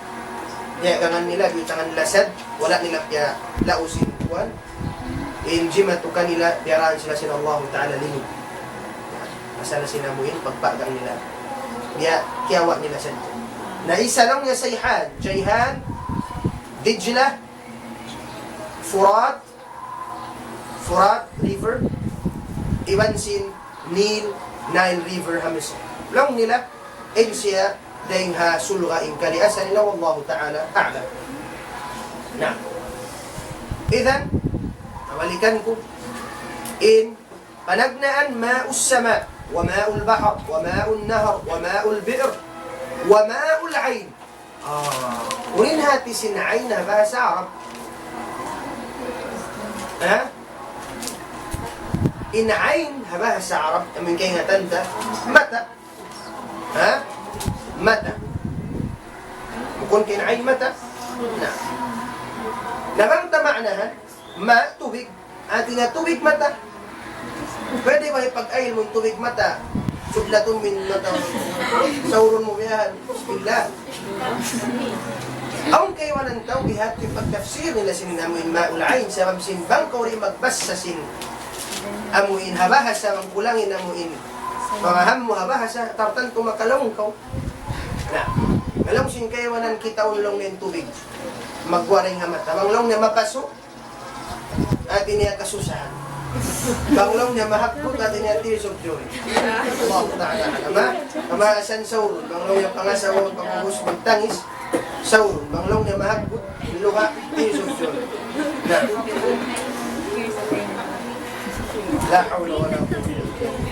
niyagangan nila, biyutangan nila sad, wala' nila piyalaus in kuwan. In jimatu kanila, piyarahan sila sin Allahu Ta'ala limug. Asal sila mu in pagpagang nila. Biya' kiyawa' nila sad. Na isa laung niya Sayhan, Jayhan, Dijla, Furat, Furat River, iban sin Nil, Nile River ha Misr. Laung nila, in siya dayn ha surga' in kaliasan nila, wallahu ta'ala a'lam. Na. Idhan, balikan ku, in panagnaan ماء السماء وماء البحر وماء النهر وماء البئر وماء العين. Ah, unu in hati sin ain ha bahasa Arab? Ha? In ain ha bahasa Arab, amu in kaingatan ta, mata. Ha? Mata. Bukun ka in ain mata? Na. Na bang ta maanahan, ma, tubig. Hati niya tubig mata. Pwede ba ipag-ayl mu in tubig mata? Sudlatun mu in mata. Saurun mu biya' yan. Bismillah. Awn kaibanan tau bihādtu in pagtafsir nila sin amu in ma'ul ain. Sabab sin bang kaw di' magbasa sin amu in ha bahasa, bang kulang in amu in pamaham mu ha bahasa, tartantu makalaung kaw. Na, laung sin kaibanan kitaun laung niya in tubig. Magguwa' dayn ha mata. Bang laung niya mapasu', hati niya kasusahan. Bang laung niya mahagput, hati niya tears of joy. Allahu ta'ala a'lam. Ha? Kamaasan saurun. Bang laung niya pangasawa, pangubus, magtangis, saurun. Bang laung niya mahagput, luha', tears of joy. Na. La hawla wala quwwata illa billah.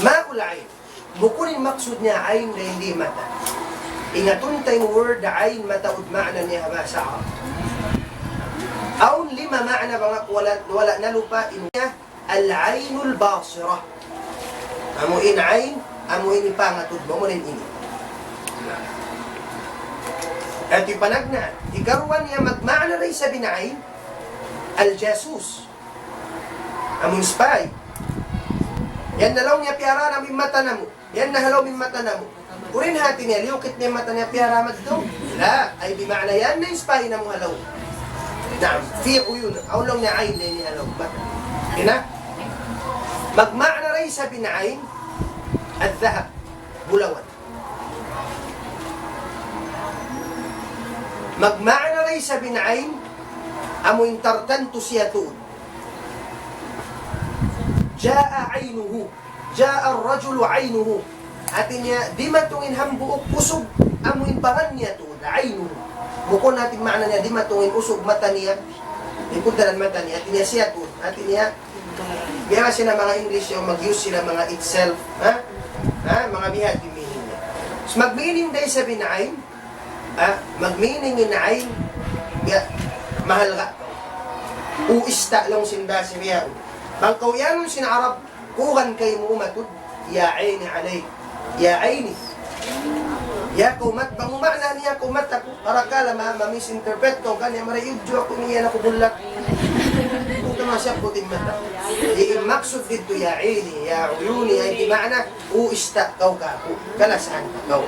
Ma'ul ain. Bukun in maksud niya ain dayn di mata. Ingatun ta in word ain mataud maana niya ha bahasa Arab. Awn lim Maana bang aku wala', wala' nalupa in العين الباصرة. Amu in ain, amu in pangatud, amu in ini. Hati panagnaan, ikaruwa niya magmaana da isab in ain, الجاسوس. Amu in spy. Yan na laung niya piyara namu' in mata namu'. Yan na ha lawm in mata namu'. Uri in hati niya, liyukit niya in mata niya, piyara madtu. La, ay bimaana yan na in spy namu' ha lawm. Naam, في عيون. Awn laung niya ain na ini ha lawm mata. Ina? Magmaana da isab in ain, الذهب. Bulawan. Magmaana da isab in ain, amu in tartantu siya tuud. جاء عينه. جاء الرجل عينه. Hati niya, dimatung in hambuuk usug, amu in baran niya tuud, عينه. Bukun hati maana niya, dimatung in usug mata niya. Di' ku daran mata niya, hati niya siya tuud. Hati niya, biya' sin manga English yan, mag-use sila manga itself, ha? Ha? Manga biya' hati meaning niya. So, mag-meaning da isab in ain, ha? Mag-meaning in ain, ya, mahalga' kaw. U ista' laung sin bahasa biya' yan. Bang kaw iyanun sin Arab, kuwan kaymu umatud, يا عيني عليك. يا عيني. Ya kaw mat-, bang mu maana niya kaw mata ku, parakala' ma-, ma-misinterpret kaw, kaniya marayaw aku niya na ku bulak. Buta masya puting mata. Di' in maksud didtu, يا عيني، يا عيوني, ay di' maana, u ista' kaw kāku', kalasahan kaw.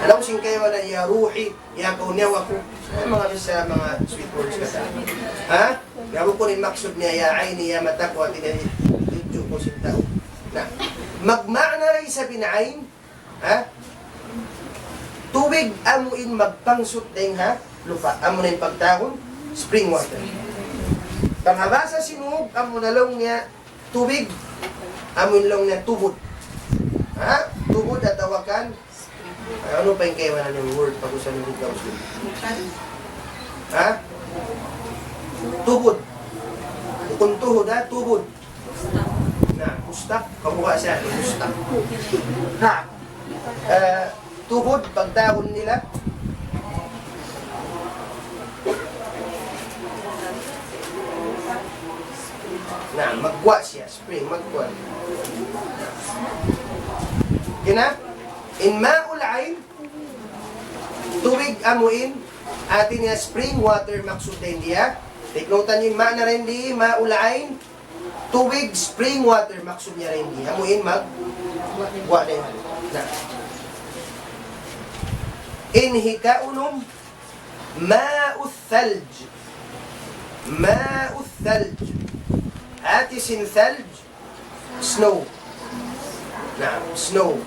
Laung sin kaibanan, يا روحي, ya kaw nyawa ku. Ay, manga bisa, manga sweet words katan. Ha? Ya, bukun in maksud niya, يا عيني, ya mata ku, hati niya, tudju kaw sin tau. Na, magmaana da isab in ain, ha? Tubig amu in magpangsut dayn ha lupa', amu na in pagtawagun spring water. Bang ha bahasa Sinug, amu na laung niya tubig, amu in laung niya tubud. Ha? Tubud atawa kan, unu pa in kaibanan niya word pag-usal in Bugtaw? Ha? Tubud. Bukun tuhud, ha? Tubud. Na, mustaq. Kabuga' siya, mustaq. Na, eh, tuhud, pagtawagun nila. Na, magguwa' siya, spring, magguwa'. Kina, in ma'ul ain, tubig amu in, hati niya spring water maksud dayn di, ha? Tiknutan niyu in maana dayn di, ma'ul ain, tubig, spring water, maksud niya dayn di. Amu in mag-, guwa' dayn ha. Na. In hikaunum, ماء الثلج. ماء الثلج. Hati sin thalj, snow. Na, snow.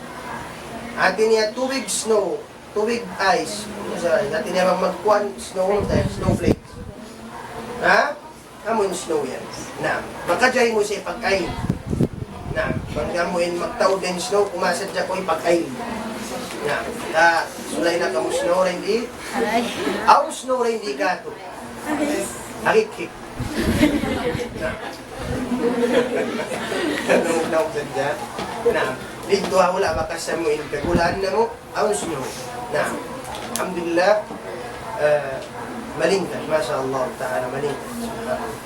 Hati niya tubig, snow. Tubig, ice. Hati niya bang magkuwan, snow, eh, snowflake. Ha? Amu in snow yan. Naam. Makajari mu siya pag-ain. Naam. Bang amu in magtaud in snow, kumasadja kaw pag-ain. Naam. Ta, sulay na kamu snow dayn di. Awn snow dayn di katu'. Hikik-hik. Naam. Naam, naam sadja. Naam. Didtu ha hula' bakas amu in kagulaan namu'. Awn snow. Naam. Alhamdulillah. Eh, malingkat. Masha Allah Ta'ala, malingkat. Subhanallah.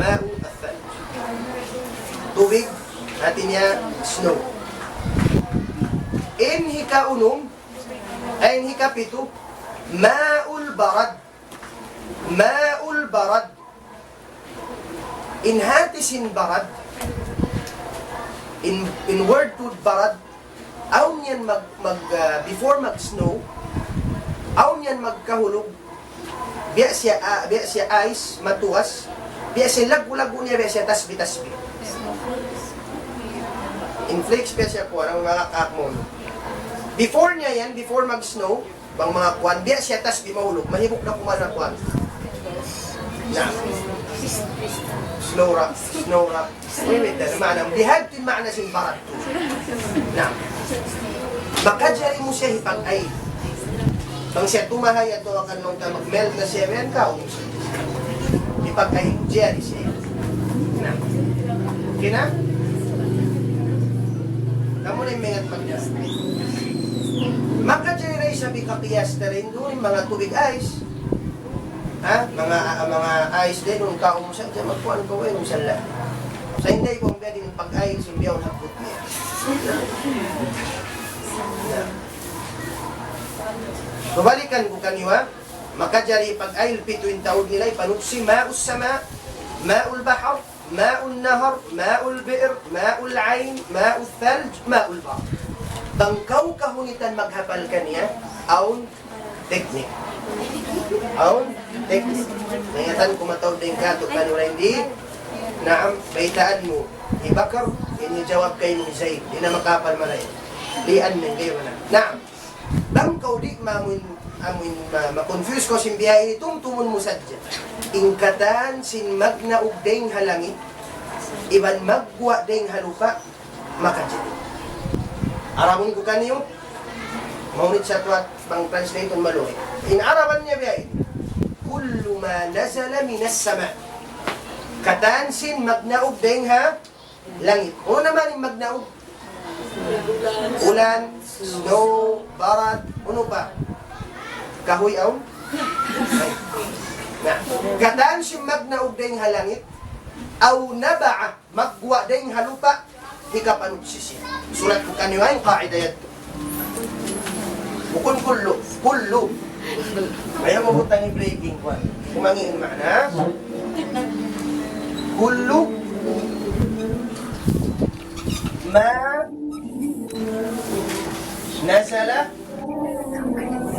ماء الثلج. Tubig, hati niya snow. In hikaunum, ay, in hikapitu, ماء البرد. ماء البرد. In hati sin barad, in, in word to barad, awn yan mag, mag, ah, before mag-snow, awn yan magkahulug, biya' siya, ah, biya' siya ice, matugas, biya' siya lagu-lagu niya, biya' siya tasbi-tasbi. In flakes, biya' siya kuwan, amu in manga kahak mu. Before niya yan, before mag-snow, bang manga kuwan, biya' siya tasbi mahulug, mahibuk na kuman na kuwan. Na. Snow rock, snow rock. Uy, may dala, maana, bihadtu in maana sin barad tu. Na. Makajari mu siya hipag-ain. Bang siya tumahay atawa kan laung ta mag-melt na siya, yan ka, hipag-ain mu, jari siya. Na. Okay na? Kamu na in maingat mag-, Makajari da isab hikakiyas dayn duun manga tubig ais. Ha? Manga, manga ais dayn duun, kaun mu sadja, magkuan kaw, way mu sala'. Sa' in da iban biya' diin pag-ais, in biya' ha putih. Na. Pabalikan ku kaniyu, ha? Makajari pag-ail pitu in taud nila, ipanutsi, ماء السماء، ماء البحر، ماء النهر، ماء البئر، ماء العين، ماء الثلج، ماء البرد. Bang kaw kahunitan maghapal kaniya, awn teknik. Awn teknik. Naingatan ku mataud dayn katu' kaniyu ra di'. Naam, baytaan mu hi Bakar, ini jawab kaymu hi Zaid, di' na makahapal marayaw. Lian na, gayo na. Naam. Bang kaw di' ma-, amuin, amuin ma-, ma-confuse kaw sin biya' ini, tumtumun mu sadja. In katan sin magnaug dayn ha langit, iban magguwa' dayn ha lupa', makajari. Arabun ku kaniyu, mahunit sa tuwat bang translate maluhay. In Araban niya biya' ini, كل ما نزل من السماء. Katan sin magnaug dayn ha langit. Unu na man in magnaug? Ulan, snow, barat, unu pa? Kahuy awn? Na, katan sin magnaug dayn ha langit, أو نبع, magguwa' dayn ha lupa', hikapanutsi siya. Sulat ku kaniyu in qaida yadtu. Bukun kullu, kullu. Ayaw mabutang in breaking kuwan. Kumangi' in maana. كل ما نزل.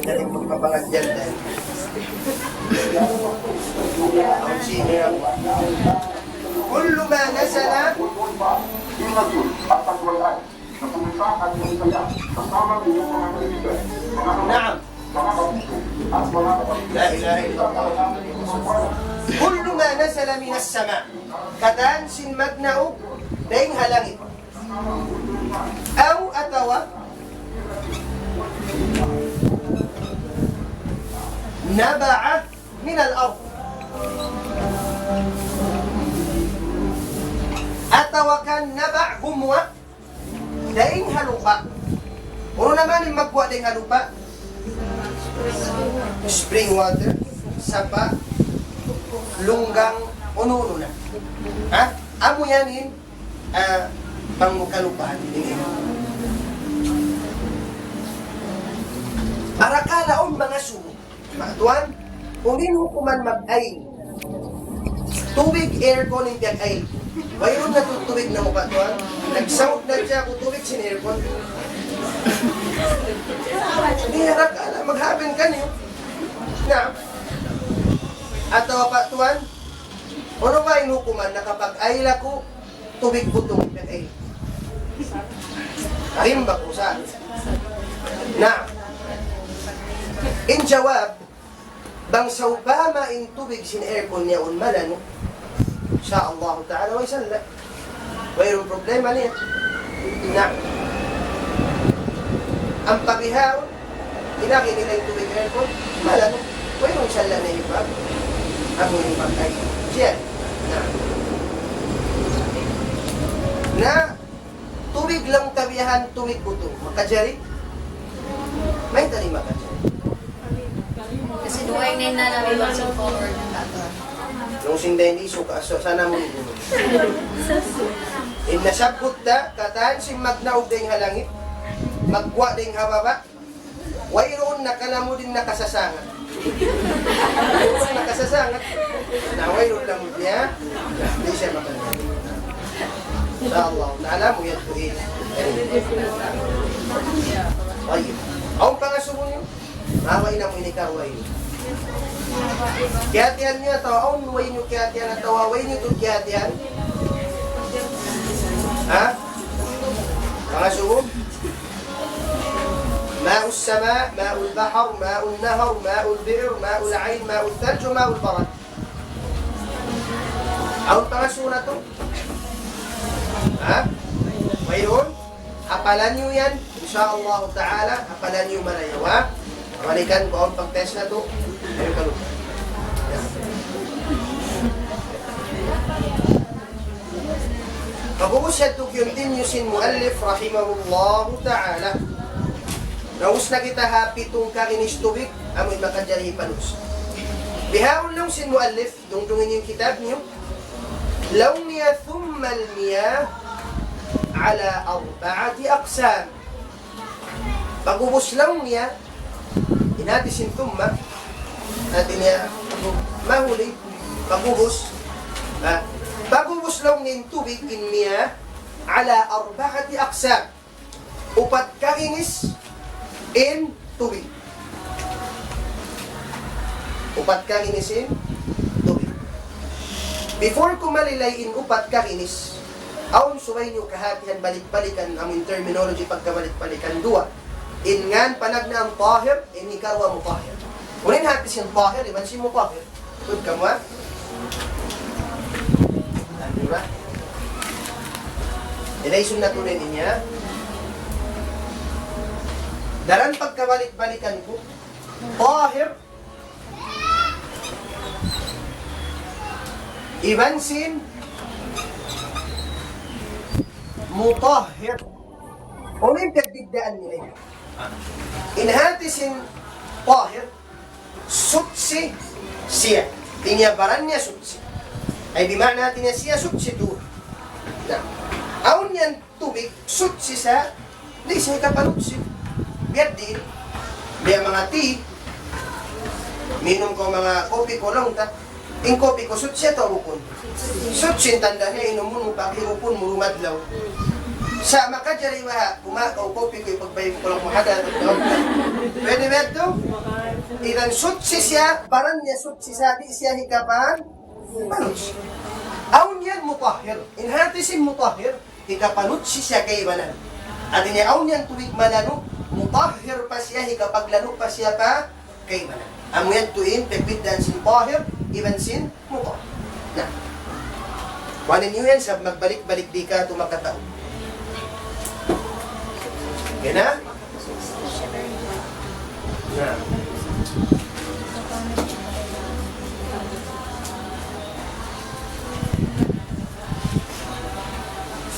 Jadi, magpapangadyan tayo. Ang sino yan? كل ما نزل. نعم. لا إله إلا الله. كل ما نزل من السماء. Katan sin magnaug dayn ha langit. أو, atawa, نبع من الأرض. Atawa kan نبع, gumuwa' dayn ha lupa'. Unu na man in magguwa' dayn ha lupa'? Spring water, sapa', lunggang, unu-unu na. Ha? Amu yan in, ah, pangkalupahan ini. Arakala' awn mangasubu. Ma, tuwan, unu in hukuman mag-ain? Tubig, aircon in piyag-ain. Wayruun na tu-, tubig na upa, tuwan. Nagsaud na siya ku tubig sin aircon. Di' arakala', mag-happen kaniyu. Na. Atawa pa, tuwan, unu ba in hukuman nakapag-ail aku tubig butung, eh. Karimba ku sa. Na, in jawab, bang sawpama in tubig sin aircon niya un malanu', insya Allah Ta'ala, way sala'. Wayruun problema niya. Na, ampa bihaun, in agi nila in tubig aircon, malanu'. Wayruun sala' na iba. Amu in pagkain. Siya. Na. Na, tubig laung ta biyahan, tubig butung. Makajari? Mayta' di' makajari? Kasi duwa in nena namin magsukul ng tato. Nung sinday ni Isu ka, so, sana mo nito. In nasabbut ta, katan sin magnaug dayn ha langit, magguwa' dayn ha baba', wayruun nakalamud in nakasasangat. Wayruun nakasasangat. Na wayruun lamud niya, di' siya makalala. Insya Allah, naalam mu yan tuhin. Tayyib. Awn pangasubu niyu? Maway na mu ini karuway. Kiyatihan niyu atawa awn way niyu kiyatihan atawa way niyu tuud kiyatihan? Ha? Pangasubu? ماء السماء، ماء البحر، ماء النهر، ماء البئر، ماء العين، ماء الثلج، ماء البرد. Awn pangasubu natu'? Ha? Wayruun? Hapalan niyu yan. Insya Allah Ta'ala, hapalan niyu marayaw, ha? Balikan ku awn pag-test natu'. Ayaw kalu. Pag'ubus yadtu, continue sin muallif rahimahullahu ta'ala. Naus na kita ha pitung kaginis tubig, amu in makajari hipanus. Bihaun laung sin muallif, dungdungi niyu in kitab niyu. Laung niya, ثم المياه على أربعة أقسام. Pag'ubus laung niya, in hati sin ثم, hati niya, mahuli, pag'ubus, ah, pag'ubus laung niya in tubig, in مياه, على أربعة أقسام. Upat kaginis in tubig. Upat kaginis in tubig. Before ku malilay in upat kaginis, awn subay niyu kahatihan balik-balikan, amu in terminology pagkabalik-balikan duwa. In ngan panagnaan tahir, in hikaruwa mutahhir. Unu in hati sin tahir, iban sin mutahhir. Tuud kamu, ha? Di ba? Ilay sunnatun ini, ha? Daran pagkabalik-balikan ku, tahir, iban sin mutahhir. Unu in pagbiddaan nila? In hati sin tahir, suchi siya. Hati niya baran niya suchi. Ay, di' maana hati niya siya suchi tuud. Na, awn yan tubig, suchi sa, di' siya hikapanutsi. Biya' diin, biya' manga tea, minum kaw manga kopi ku laung ta. In kopi ku suchi atawa bukun? Suchi in tanda' niya, inumun mu, pag-ihipun mu dumadlaw. Sa' makajari ba, kumaun kaw kopi ku, ipagbay ku laung mu hada. Pwede ba yadtu? Iban suchi siya, baran niya suchi sa, di' siya hikapan, panutsi. Awn yan mutahhir. In hati sin mutahhir, hikapanutsi siya kaibanan. Hati niya awn yan tubig malanu', mutahhir pa siya, hikapaglanu' pa siya pa kaibanan. Amu yadtu in pagbiddaan sin tahir iban sin mutahhir. Na. Kuwanun niyu yan, sa' magbalik-balik di' katu' makataud. Okay na? Na.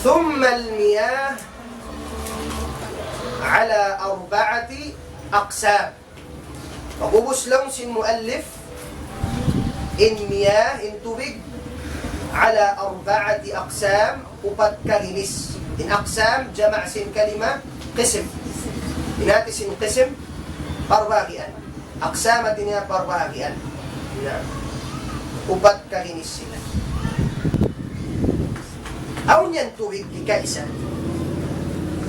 ثم المياه على أربعة أقسام. Pag'ubus laung sin muallif, in miyah, in tubig, على أربعة أقسام, upat kaginis. In aqsam, jama' sin kalima, qism. In hati sin qism, parbahagian. Aqsam hati niya parbahagian. Na, upat kaginis sila. Awn yan tubig, hikaisa.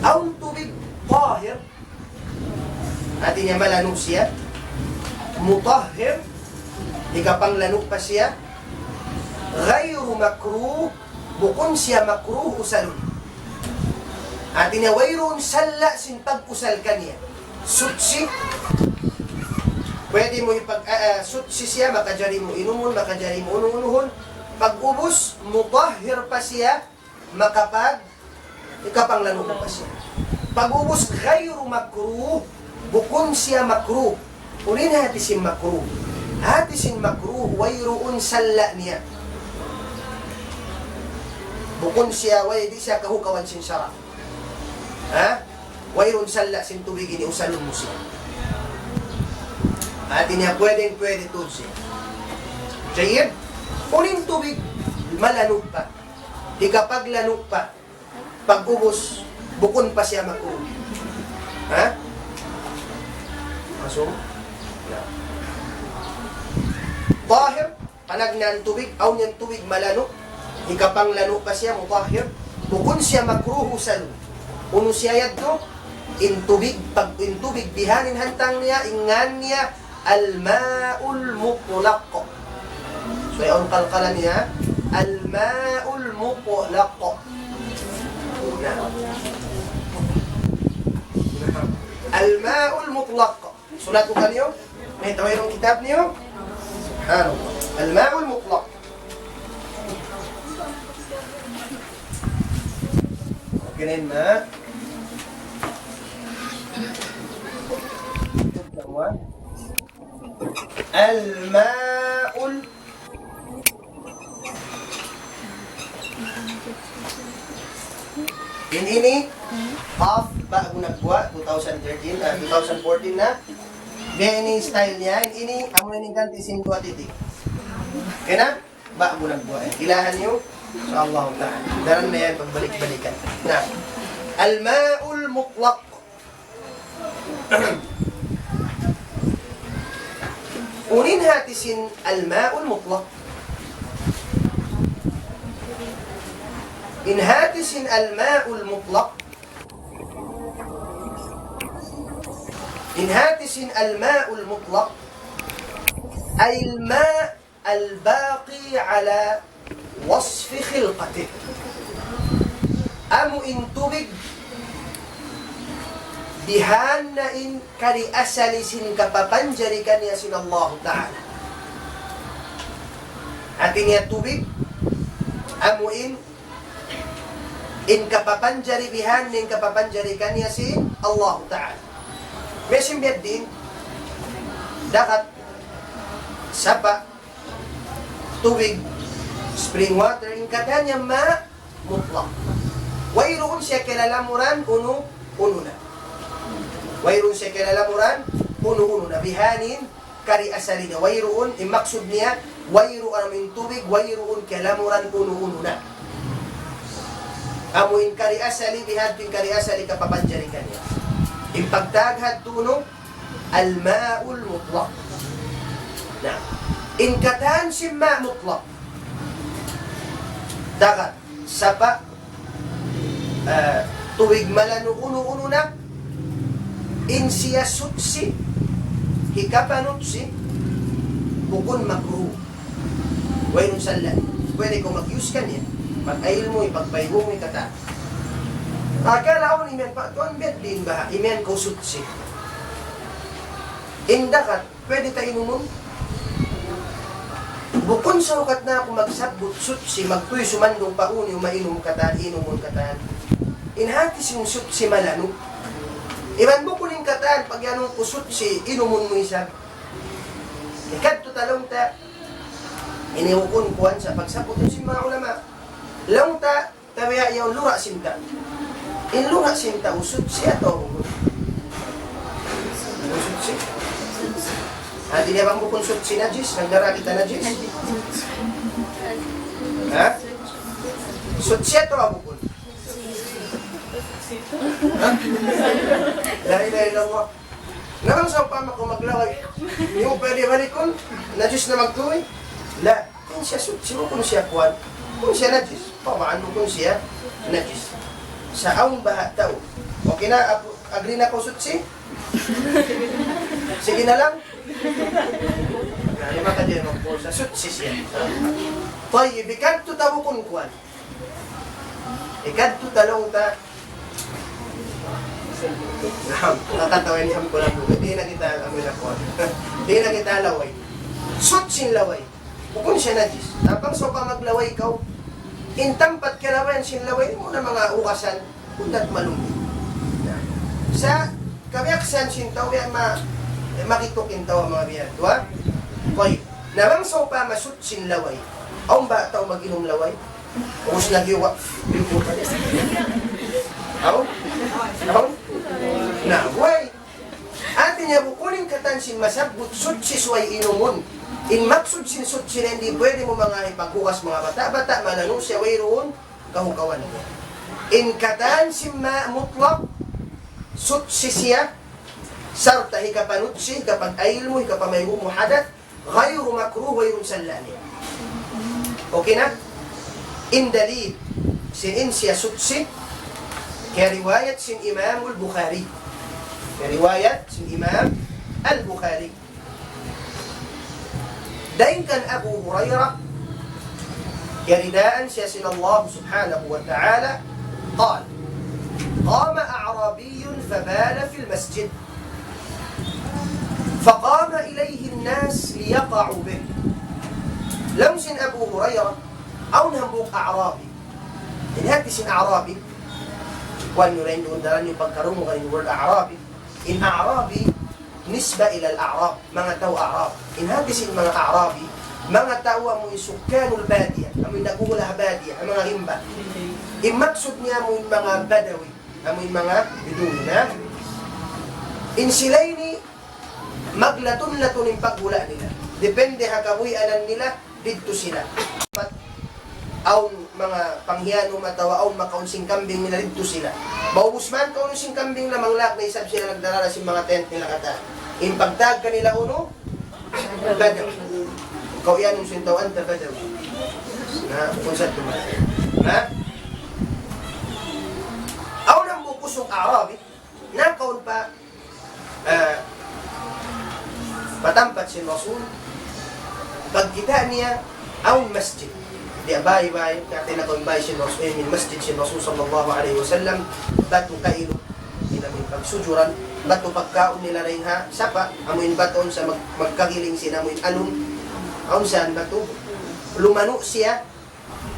Awn tubig tahir, hati niya malanu' siya. Mutahhir, hikapanglanu' pa siya. غير مكروه, bukun siya makruh usalun. Hati niya wayruun salla' sin pag-usal kaniya. Suchi. Pwede mu ipag-, ah, ah, suchi siya, makajari mu inumun, makajari mu unu-unuhun. Pag'ubus, mutahhir pa siya, makapag-, hikapanglanu' pa siya. Pag'ubus, غير مكروه, bukun siya makruh. Unu in hati sin makruh? Hati sin makruh, wayruun salla' niya. Bukun siya, way, di' siya kahukawan sin sara'. Ha? Wayruun salla' sin tubig ini, usalun mu siya. Hati niya pwede, pwede tuud siya. Jayyid? Unu in tubig malanu' pa, hikapaglanu' pa, pag'ubus, bukun pa siya makruh? Ha? Masuk? Na. Tahir, panagnaan tubig, awn yan tubig malanu', hikapanglanu' pa siya, mutahhir, bukun siya makruh usalun. Unu siya yadtu? In tubig, pag, in tubig bihaun in hantang niya, in ngan niya, الماء المطلق. So, awn qalqala niya, الماء المطلق. Na. الماء المطلق. Sulat ku kaniyu, mayta' wayruun kitab niyu? Subhanallah. الماء المطلق. Okay na yun, ma. الماء ال-, in ini, Qaf, ba'gu nagbuwa', two thousand thirteen, ah, two thousand fourteen na. Biya' ini style niya, ini, amu ini ganti' sin duwa titik. Okay na? Ba'gu nagbuwa'. Ilahan niyu, insya Allah ta'ala. Daran na yan, pagbalik-balikan. Na, al-ma'ul mutlaq. Unu in hati sin al-ma'ul mutlaq? In hati sin al-ma'ul mutlaq, in hati sin al-ma'ul mutlaq, ay al-ma' al-baqi ala wasfi khilqatih. Amu in tubig, bihan na in kari asali sin kapapanjari kaniya sin Allahu Ta'ala. Hati niya tubig, amu in, in kapapanjari bihan, in kapapanjari kaniya sin Allahu Ta'ala. Mesin biya' din, dagat, sapa', tubig, spring water, in katan niya ma' mutlaq. Wayruun siya kilalamuran unu, unu na. Wayruun siya kilalamuran unu, unu na. Bihanin kari asali niya. Wayruun, in maksud niya, wayruun amu in tubig, wayruun kilalamuran unu, unu na. Amu in kari asali, bihadtu in kari asali kapapanjari kaniya. In pagtawag hadtu unu, al-ma'ul mutlaq. Na, in katan sin ma' mutlaq. Dagat, sapa', ah, tubig malanu' unu-unu na, in siya suchi, hikapanuchi, bukun makruh. Wayruun sala'. Pwede kaw mag-use kaniya. Pag-ayil mu, ipagpaygu mu, ikata. Akala awn imiyan pa, tuwan biya' diin baha', imiyan kaw suchi. In dagat, pwede ta inumun? Bukun sa ukat na aku magsabbut suchi, magtuy sumandung pa unu, mainum katan, inumun katan. In hati sin suchi malanu'. Iban bukun in katan, pag-iyanun ku suchi, inumun mu isab. Ikadtu ta laung ta, ini bukun kuwan sa pagsabbut sin manga ulama. Laung ta, tabiya' yaun lura' sin tau. In lura' sin tau, suchi atawa bukun? Suchi. Hati niya bang bukun suchi najis, nagdara kita najis? Ha? Suchi atawa bukun? Ha? La ilaha illallah. Na bang sawpama kaw maglaway, di' mu pwede balikun, najis na magtuy? La, in siya suchi, bukun siya kuwan, bukun siya najis. Pamaan bukun siya najis. Sa' awn baha' tau. Okay na, ag-, agree na kaw suchi? Sige na lang. Na, lima ka din, magpulsa. Suchi siya. Tayyib, ikadtu ta bukun kuwan. Ikadtu ta laung ta. Naam, nakatawa ini hamko lang po. Di' na kita, ano na po. Di' na kita laway. Suchi in laway. Bukun siya najis. Tapang sawpama maglaway kaw, in tampat kalawayan sin laway, di' mu na manga ugasan, undat malumbu'. Sa' kabiyaksahan sin tau yan, ma-, makituk in tau, manga biya' tu, ha? Tayyib. Na bang sawpama suchi in laway, awn ba tau mag-inum laway? Ubus lagi' wa. Awn? Awn? Na, way. Hati niya bukun in katan sin masabbut suchi subay inumun. In maksud sin suchi na di' pwede mu manga ipaghugas manga bata'-bata', mananu' siya wayruun kahugawan. In katan sin ma' mutlaq, suchi siya, sarta' hikapanuchi, hikapag-ayil mu, hikapamaygu' mu hadath, غير مكروه, wayruun sala' niya. Okay na? In dalil, sin in siya suchi, kiyariwayat sin Imam al-Bukhari. Kiyariwayat sin Imam al-Bukhari. Dayn kan Abu Hurairah, kiyaridaan siya sin Allah subhanahu wa ta'ala, قال: قام أعرابي فبال في المسجد. فقام إليه الناس ليقعوا به. Laung sin Abu Hurairah, awn hambuuk A'rabi. In hati sin A'rabi, kuwan niyu rin duun daran niyu pagkarungugan in word A'rabi. In A'rabi, nisba ila al-A'rab, manga tau A'rab. In hati sin manga A'rabi, manga tau amu in sukkanul badiya, amu in naghuhula ha badiya, ha manga rimba. In maksud niya amu in manga Badawi. Amu in manga Bedouin, ha? In sila ini, maglatun-latun in paghula' nila. Depende ha kabuhianan nila, didtu sila. Awn manga panghiyanum atawa awn makaun sin kambing nila, didtu sila. Maubus man kaun sin kambing nila, manglak na isab sila, nagdara na sin manga tent nila katan. In pagtawag kanila unu, Badawi. Kaw iyanun sin tau, "Anta Badawi." Na, kung sa' tumatay. Ha? Awn hambuuk usug Arabi, nakaun pa, ah, pa tampat sin Rasul, pagkita' niya, awn masjid. Di' bay-bay, kati na kaun bay sin Rasul, eh, in masjid sin Rasul sallallahu alayhi wasallam, batu kailu, in amu in pagsujuran, batu pagkaun nila dayn ha sapa, amu in batu sa' mag-, magkagiling sin amu in alun, awn sa batu, lumanu' siya,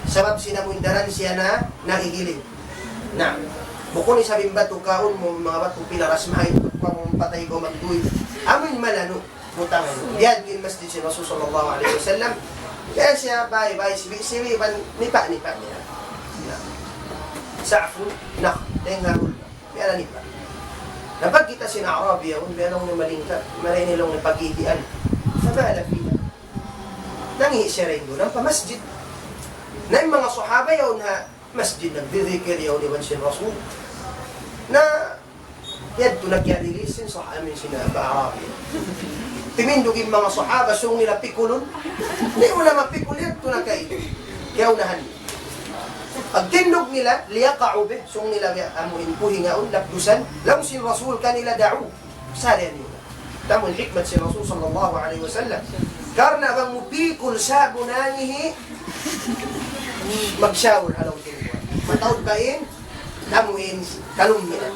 sabab sin amu in daran siya na nahihiling. Na, bukun isab in batu kaun mu, manga batu pilaras mahin, pamung patay kaw magduy. Amu in malanu', butangan. Diyan in masjid sin Rasul sallallahu alayhi wasallam. Kaya siya, bay-bay, sibi-sibi, ban, nipa-nipa niya. Na. Sa'fu, na, tenga hul. Biya' na nipa. Na pagkita' sin Arabi yaun, biya' laung niya malingkat, maray ni laung niya pagigian. Fabala fiha. Nangi' siya dayn duun, ampa masjid. Na in manga sahaba yaun ha masjid, nagdidikir yaun iban sin Rasul. Na, yadtu na kiyarilis sin sah-, amin sin Arabi. Timindug in manga sahaba, sung nila pikulun. Di' mu na mapikul, yadtu na kay. Kiyaunahan. Pagtindug nila, liyaqa'u bih, sung nila biya' amu in puhingaun, lapdusan. Laung sin Rasul kanila, da'u. Sarian niyu na. Tamu in hikmat sin Rasul sallallahu alayhi wasallam. Karna' bang mu pikul sabu nangihi, magsaul ha laung sin Tuhan. Mataud ba in? Tamu in kalum niya.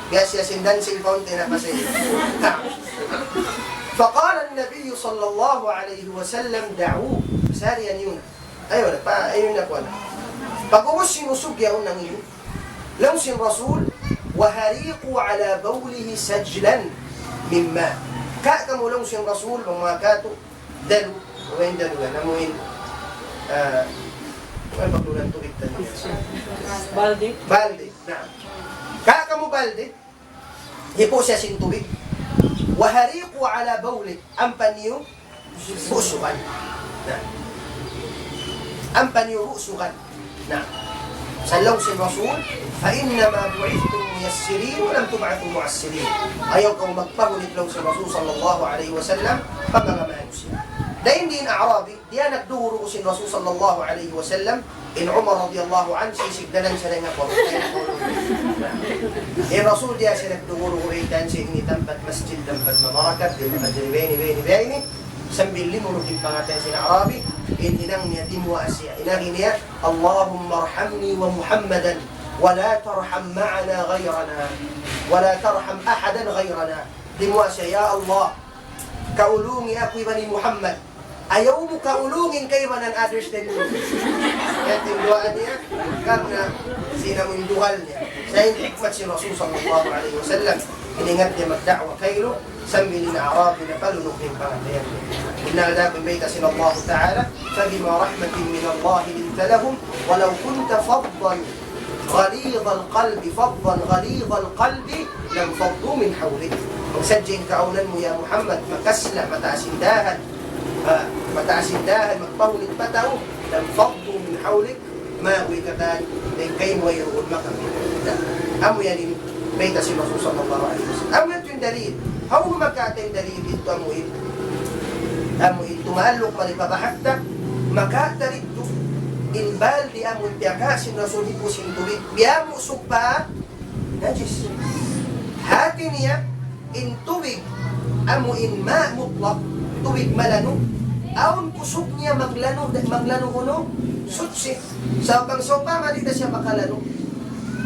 Biya' siya sin dancing fountain apa siya. فقال النبي صلى الله عليه وسلم دعوه. Sarian niyu na. Ayaw na, pa, ayaw na kuwan. Pag'ubus sin usug yaun nangihi, laung sin Rasul, وهريقوا على بوله سجلا من ماء. Ka kamu laung sin Rasul, bang manga katu', dalu, amu in dalu yan, amu in, ah, amu in pagdulan tubig taniya. Baldi. Baldi, naam. Ka kamu baldi, hipu' siya sin tubig. وهريقوا على بوله, ampa niyu busugan. Na. Ampa niyu busugan. Na. Sa' laung sin Rasul, فإنما بعثتم ميسرين ولم تبعثوا معسرين. Ayaw kamu magpahunit laung sin Rasul sallallahu alayhi wasallam, pa manga manusiya'. Dayn di in Arabi, diya nagdugu-dugu sin Rasul sallallahu alayhi wasallam, in Umar radiyallahu anhu, sisigdanan siya dayn ha kwarta. In Rasul diya siya nagdugu-dugu, baytaan siya ini tampat masjid, tampat mabarakat, di' makajari bayni, bayni, bayni. Sambil limuruk in pangatayan sin Arabi, in hinang niya, dimuwaa siya. In agi niya, اللهم ارحمني ومحمدا ولا ترحم معنا غيرنا ولا ترحم أحدا غيرنا. Dimuwaa siya, "Ya Allah, kaulungi aku iban hi Muhammad. Ayaw mu kaulungi in kaibanan, others than me." Yan in duwaa niya, karna' sin amu in duhal niya. Sa' in hikmat sin Rasul sallallahu alayhi wasallam, in ingat niya magda'wa kailu, sambil in Arabi napalunuk in pangatayan. Innal dapat bayta' sin Allah Ta'ala, فبما رحمة من الله لنت لهم ولو كنت فظا غليظ القلب، فظا غليظ القلب لانفضوا من حولك. Bang sadja in kaawnan mu, ya Muhammad, makasla', mataas in dahan, ah, mataas in dahan, magpahunit pa tau, لانفضوا من حولك, maguy katan, dayn kaymu wayruun makapit. Amu yan in bayta' sin Rasul sallallahu alayhi wasallam. Amu yan in dalil. Hawnu makata' in dalil didtu amu in, amu in tumaalluk mari pa bahas ta, makata' didtu in baldi amu in piyaka' sin Rasul hipu' sin tubig. Biya' mu sugpa najis. Hati niya, in tubig, amu in ma' mutlak, tubig malanu', awn kusug niya maglanu', maglanu' unu, suchi. Sa' bang sawpama di' na siya makalanu',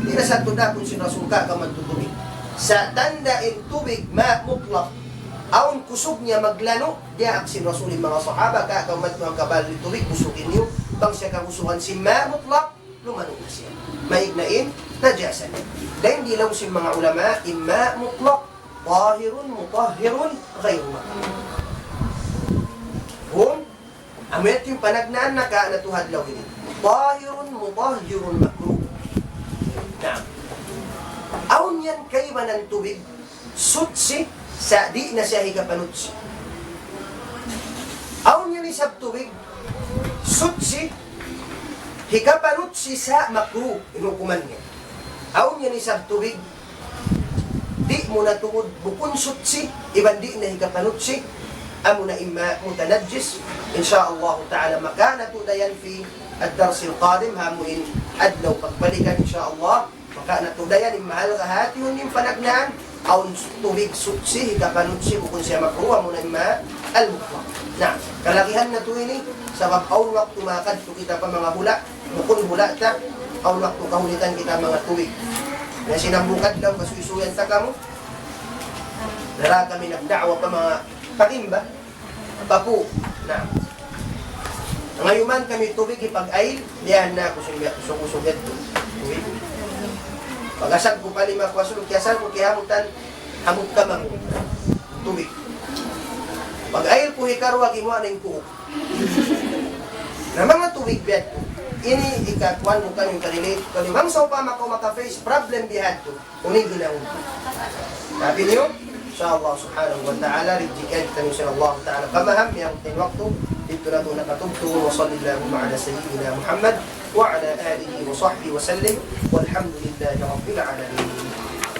di' na sa tudakun sin Rasul ka kaman tu tubig. Sa' tanda' in tubig ma' mutlak, awn kusug niya maglanu', diyaak sin Rasul in manga sahaba, ka kaman tu hangka baldi tubig, busugin niyu, bang siya kabusugan sin ma' mutlak, lumanu' na siya. Maig na in najasa niya. Dayn di laung sin manga ulama, in ma' mutlak, طاهر مطهر غير مكروه. Hum, amu yadtu in panagnaan naka' na tu ha adlaw ini. طاهر مطهر مكروه. Naam. Yan kaibanan tubig, suchi, sa' di' na siya hikapanutsi. Awn yan isab tubig, suchi, hikapanutsi sa' makruh, in hukuman niya. Awn yan isab tubig, di' mu na tuud, bukun suchi, iban di' na hikapanutsi, amu na imma mutanajjis, insya Allah ta'ala, makauna natu' dayan fi ad-darsil qadim, ha amu in adlaw pagbalikan, insya Allah. Makauna natu' dayan in mahalga' hati, in panagnaan, awn tubig suchi, hikapanutsi, bukun siya makruh, amu na imma al-mutlaq. Na, kalagihan natu' ini, sabab awn waktu makadtu kita pa manga hula', bukun hula' ta, awn waktu kahulitan kita manga tubig. Na, sin hambuuk adlaw, kasuysuyan ta kamu, nara kami nagda'wa pa manga patimba, Papu. Na. Ngayuman kami tubig, hipag-ail, diyan na aku sumbiya, sugu-sugu yadtu. Tubig. Pag-asag ku pa lima kuwasul, kiyasal ku kiyahamutan, hamut ka mamu. Tubig. Pag-ail ku hikaruwa, gimuwa' na in kuhuk. Na manga tubig biya' yadtu. Ini ikakuan mu kami, ka-relate kami. Bang sawpama kaw maka-face problem biya' yadtu. Unu in hinangun? Tapi niyu, insya Allah subhanahu wa ta'ala, rijiki kita insya Allah ta'ala pamaham, yan in waktu, didtu natu' nakatubtub. وصل اللهم على سيدنا محمد وعلى آله وصحبه وسلم، والحمد لله رب العالمين.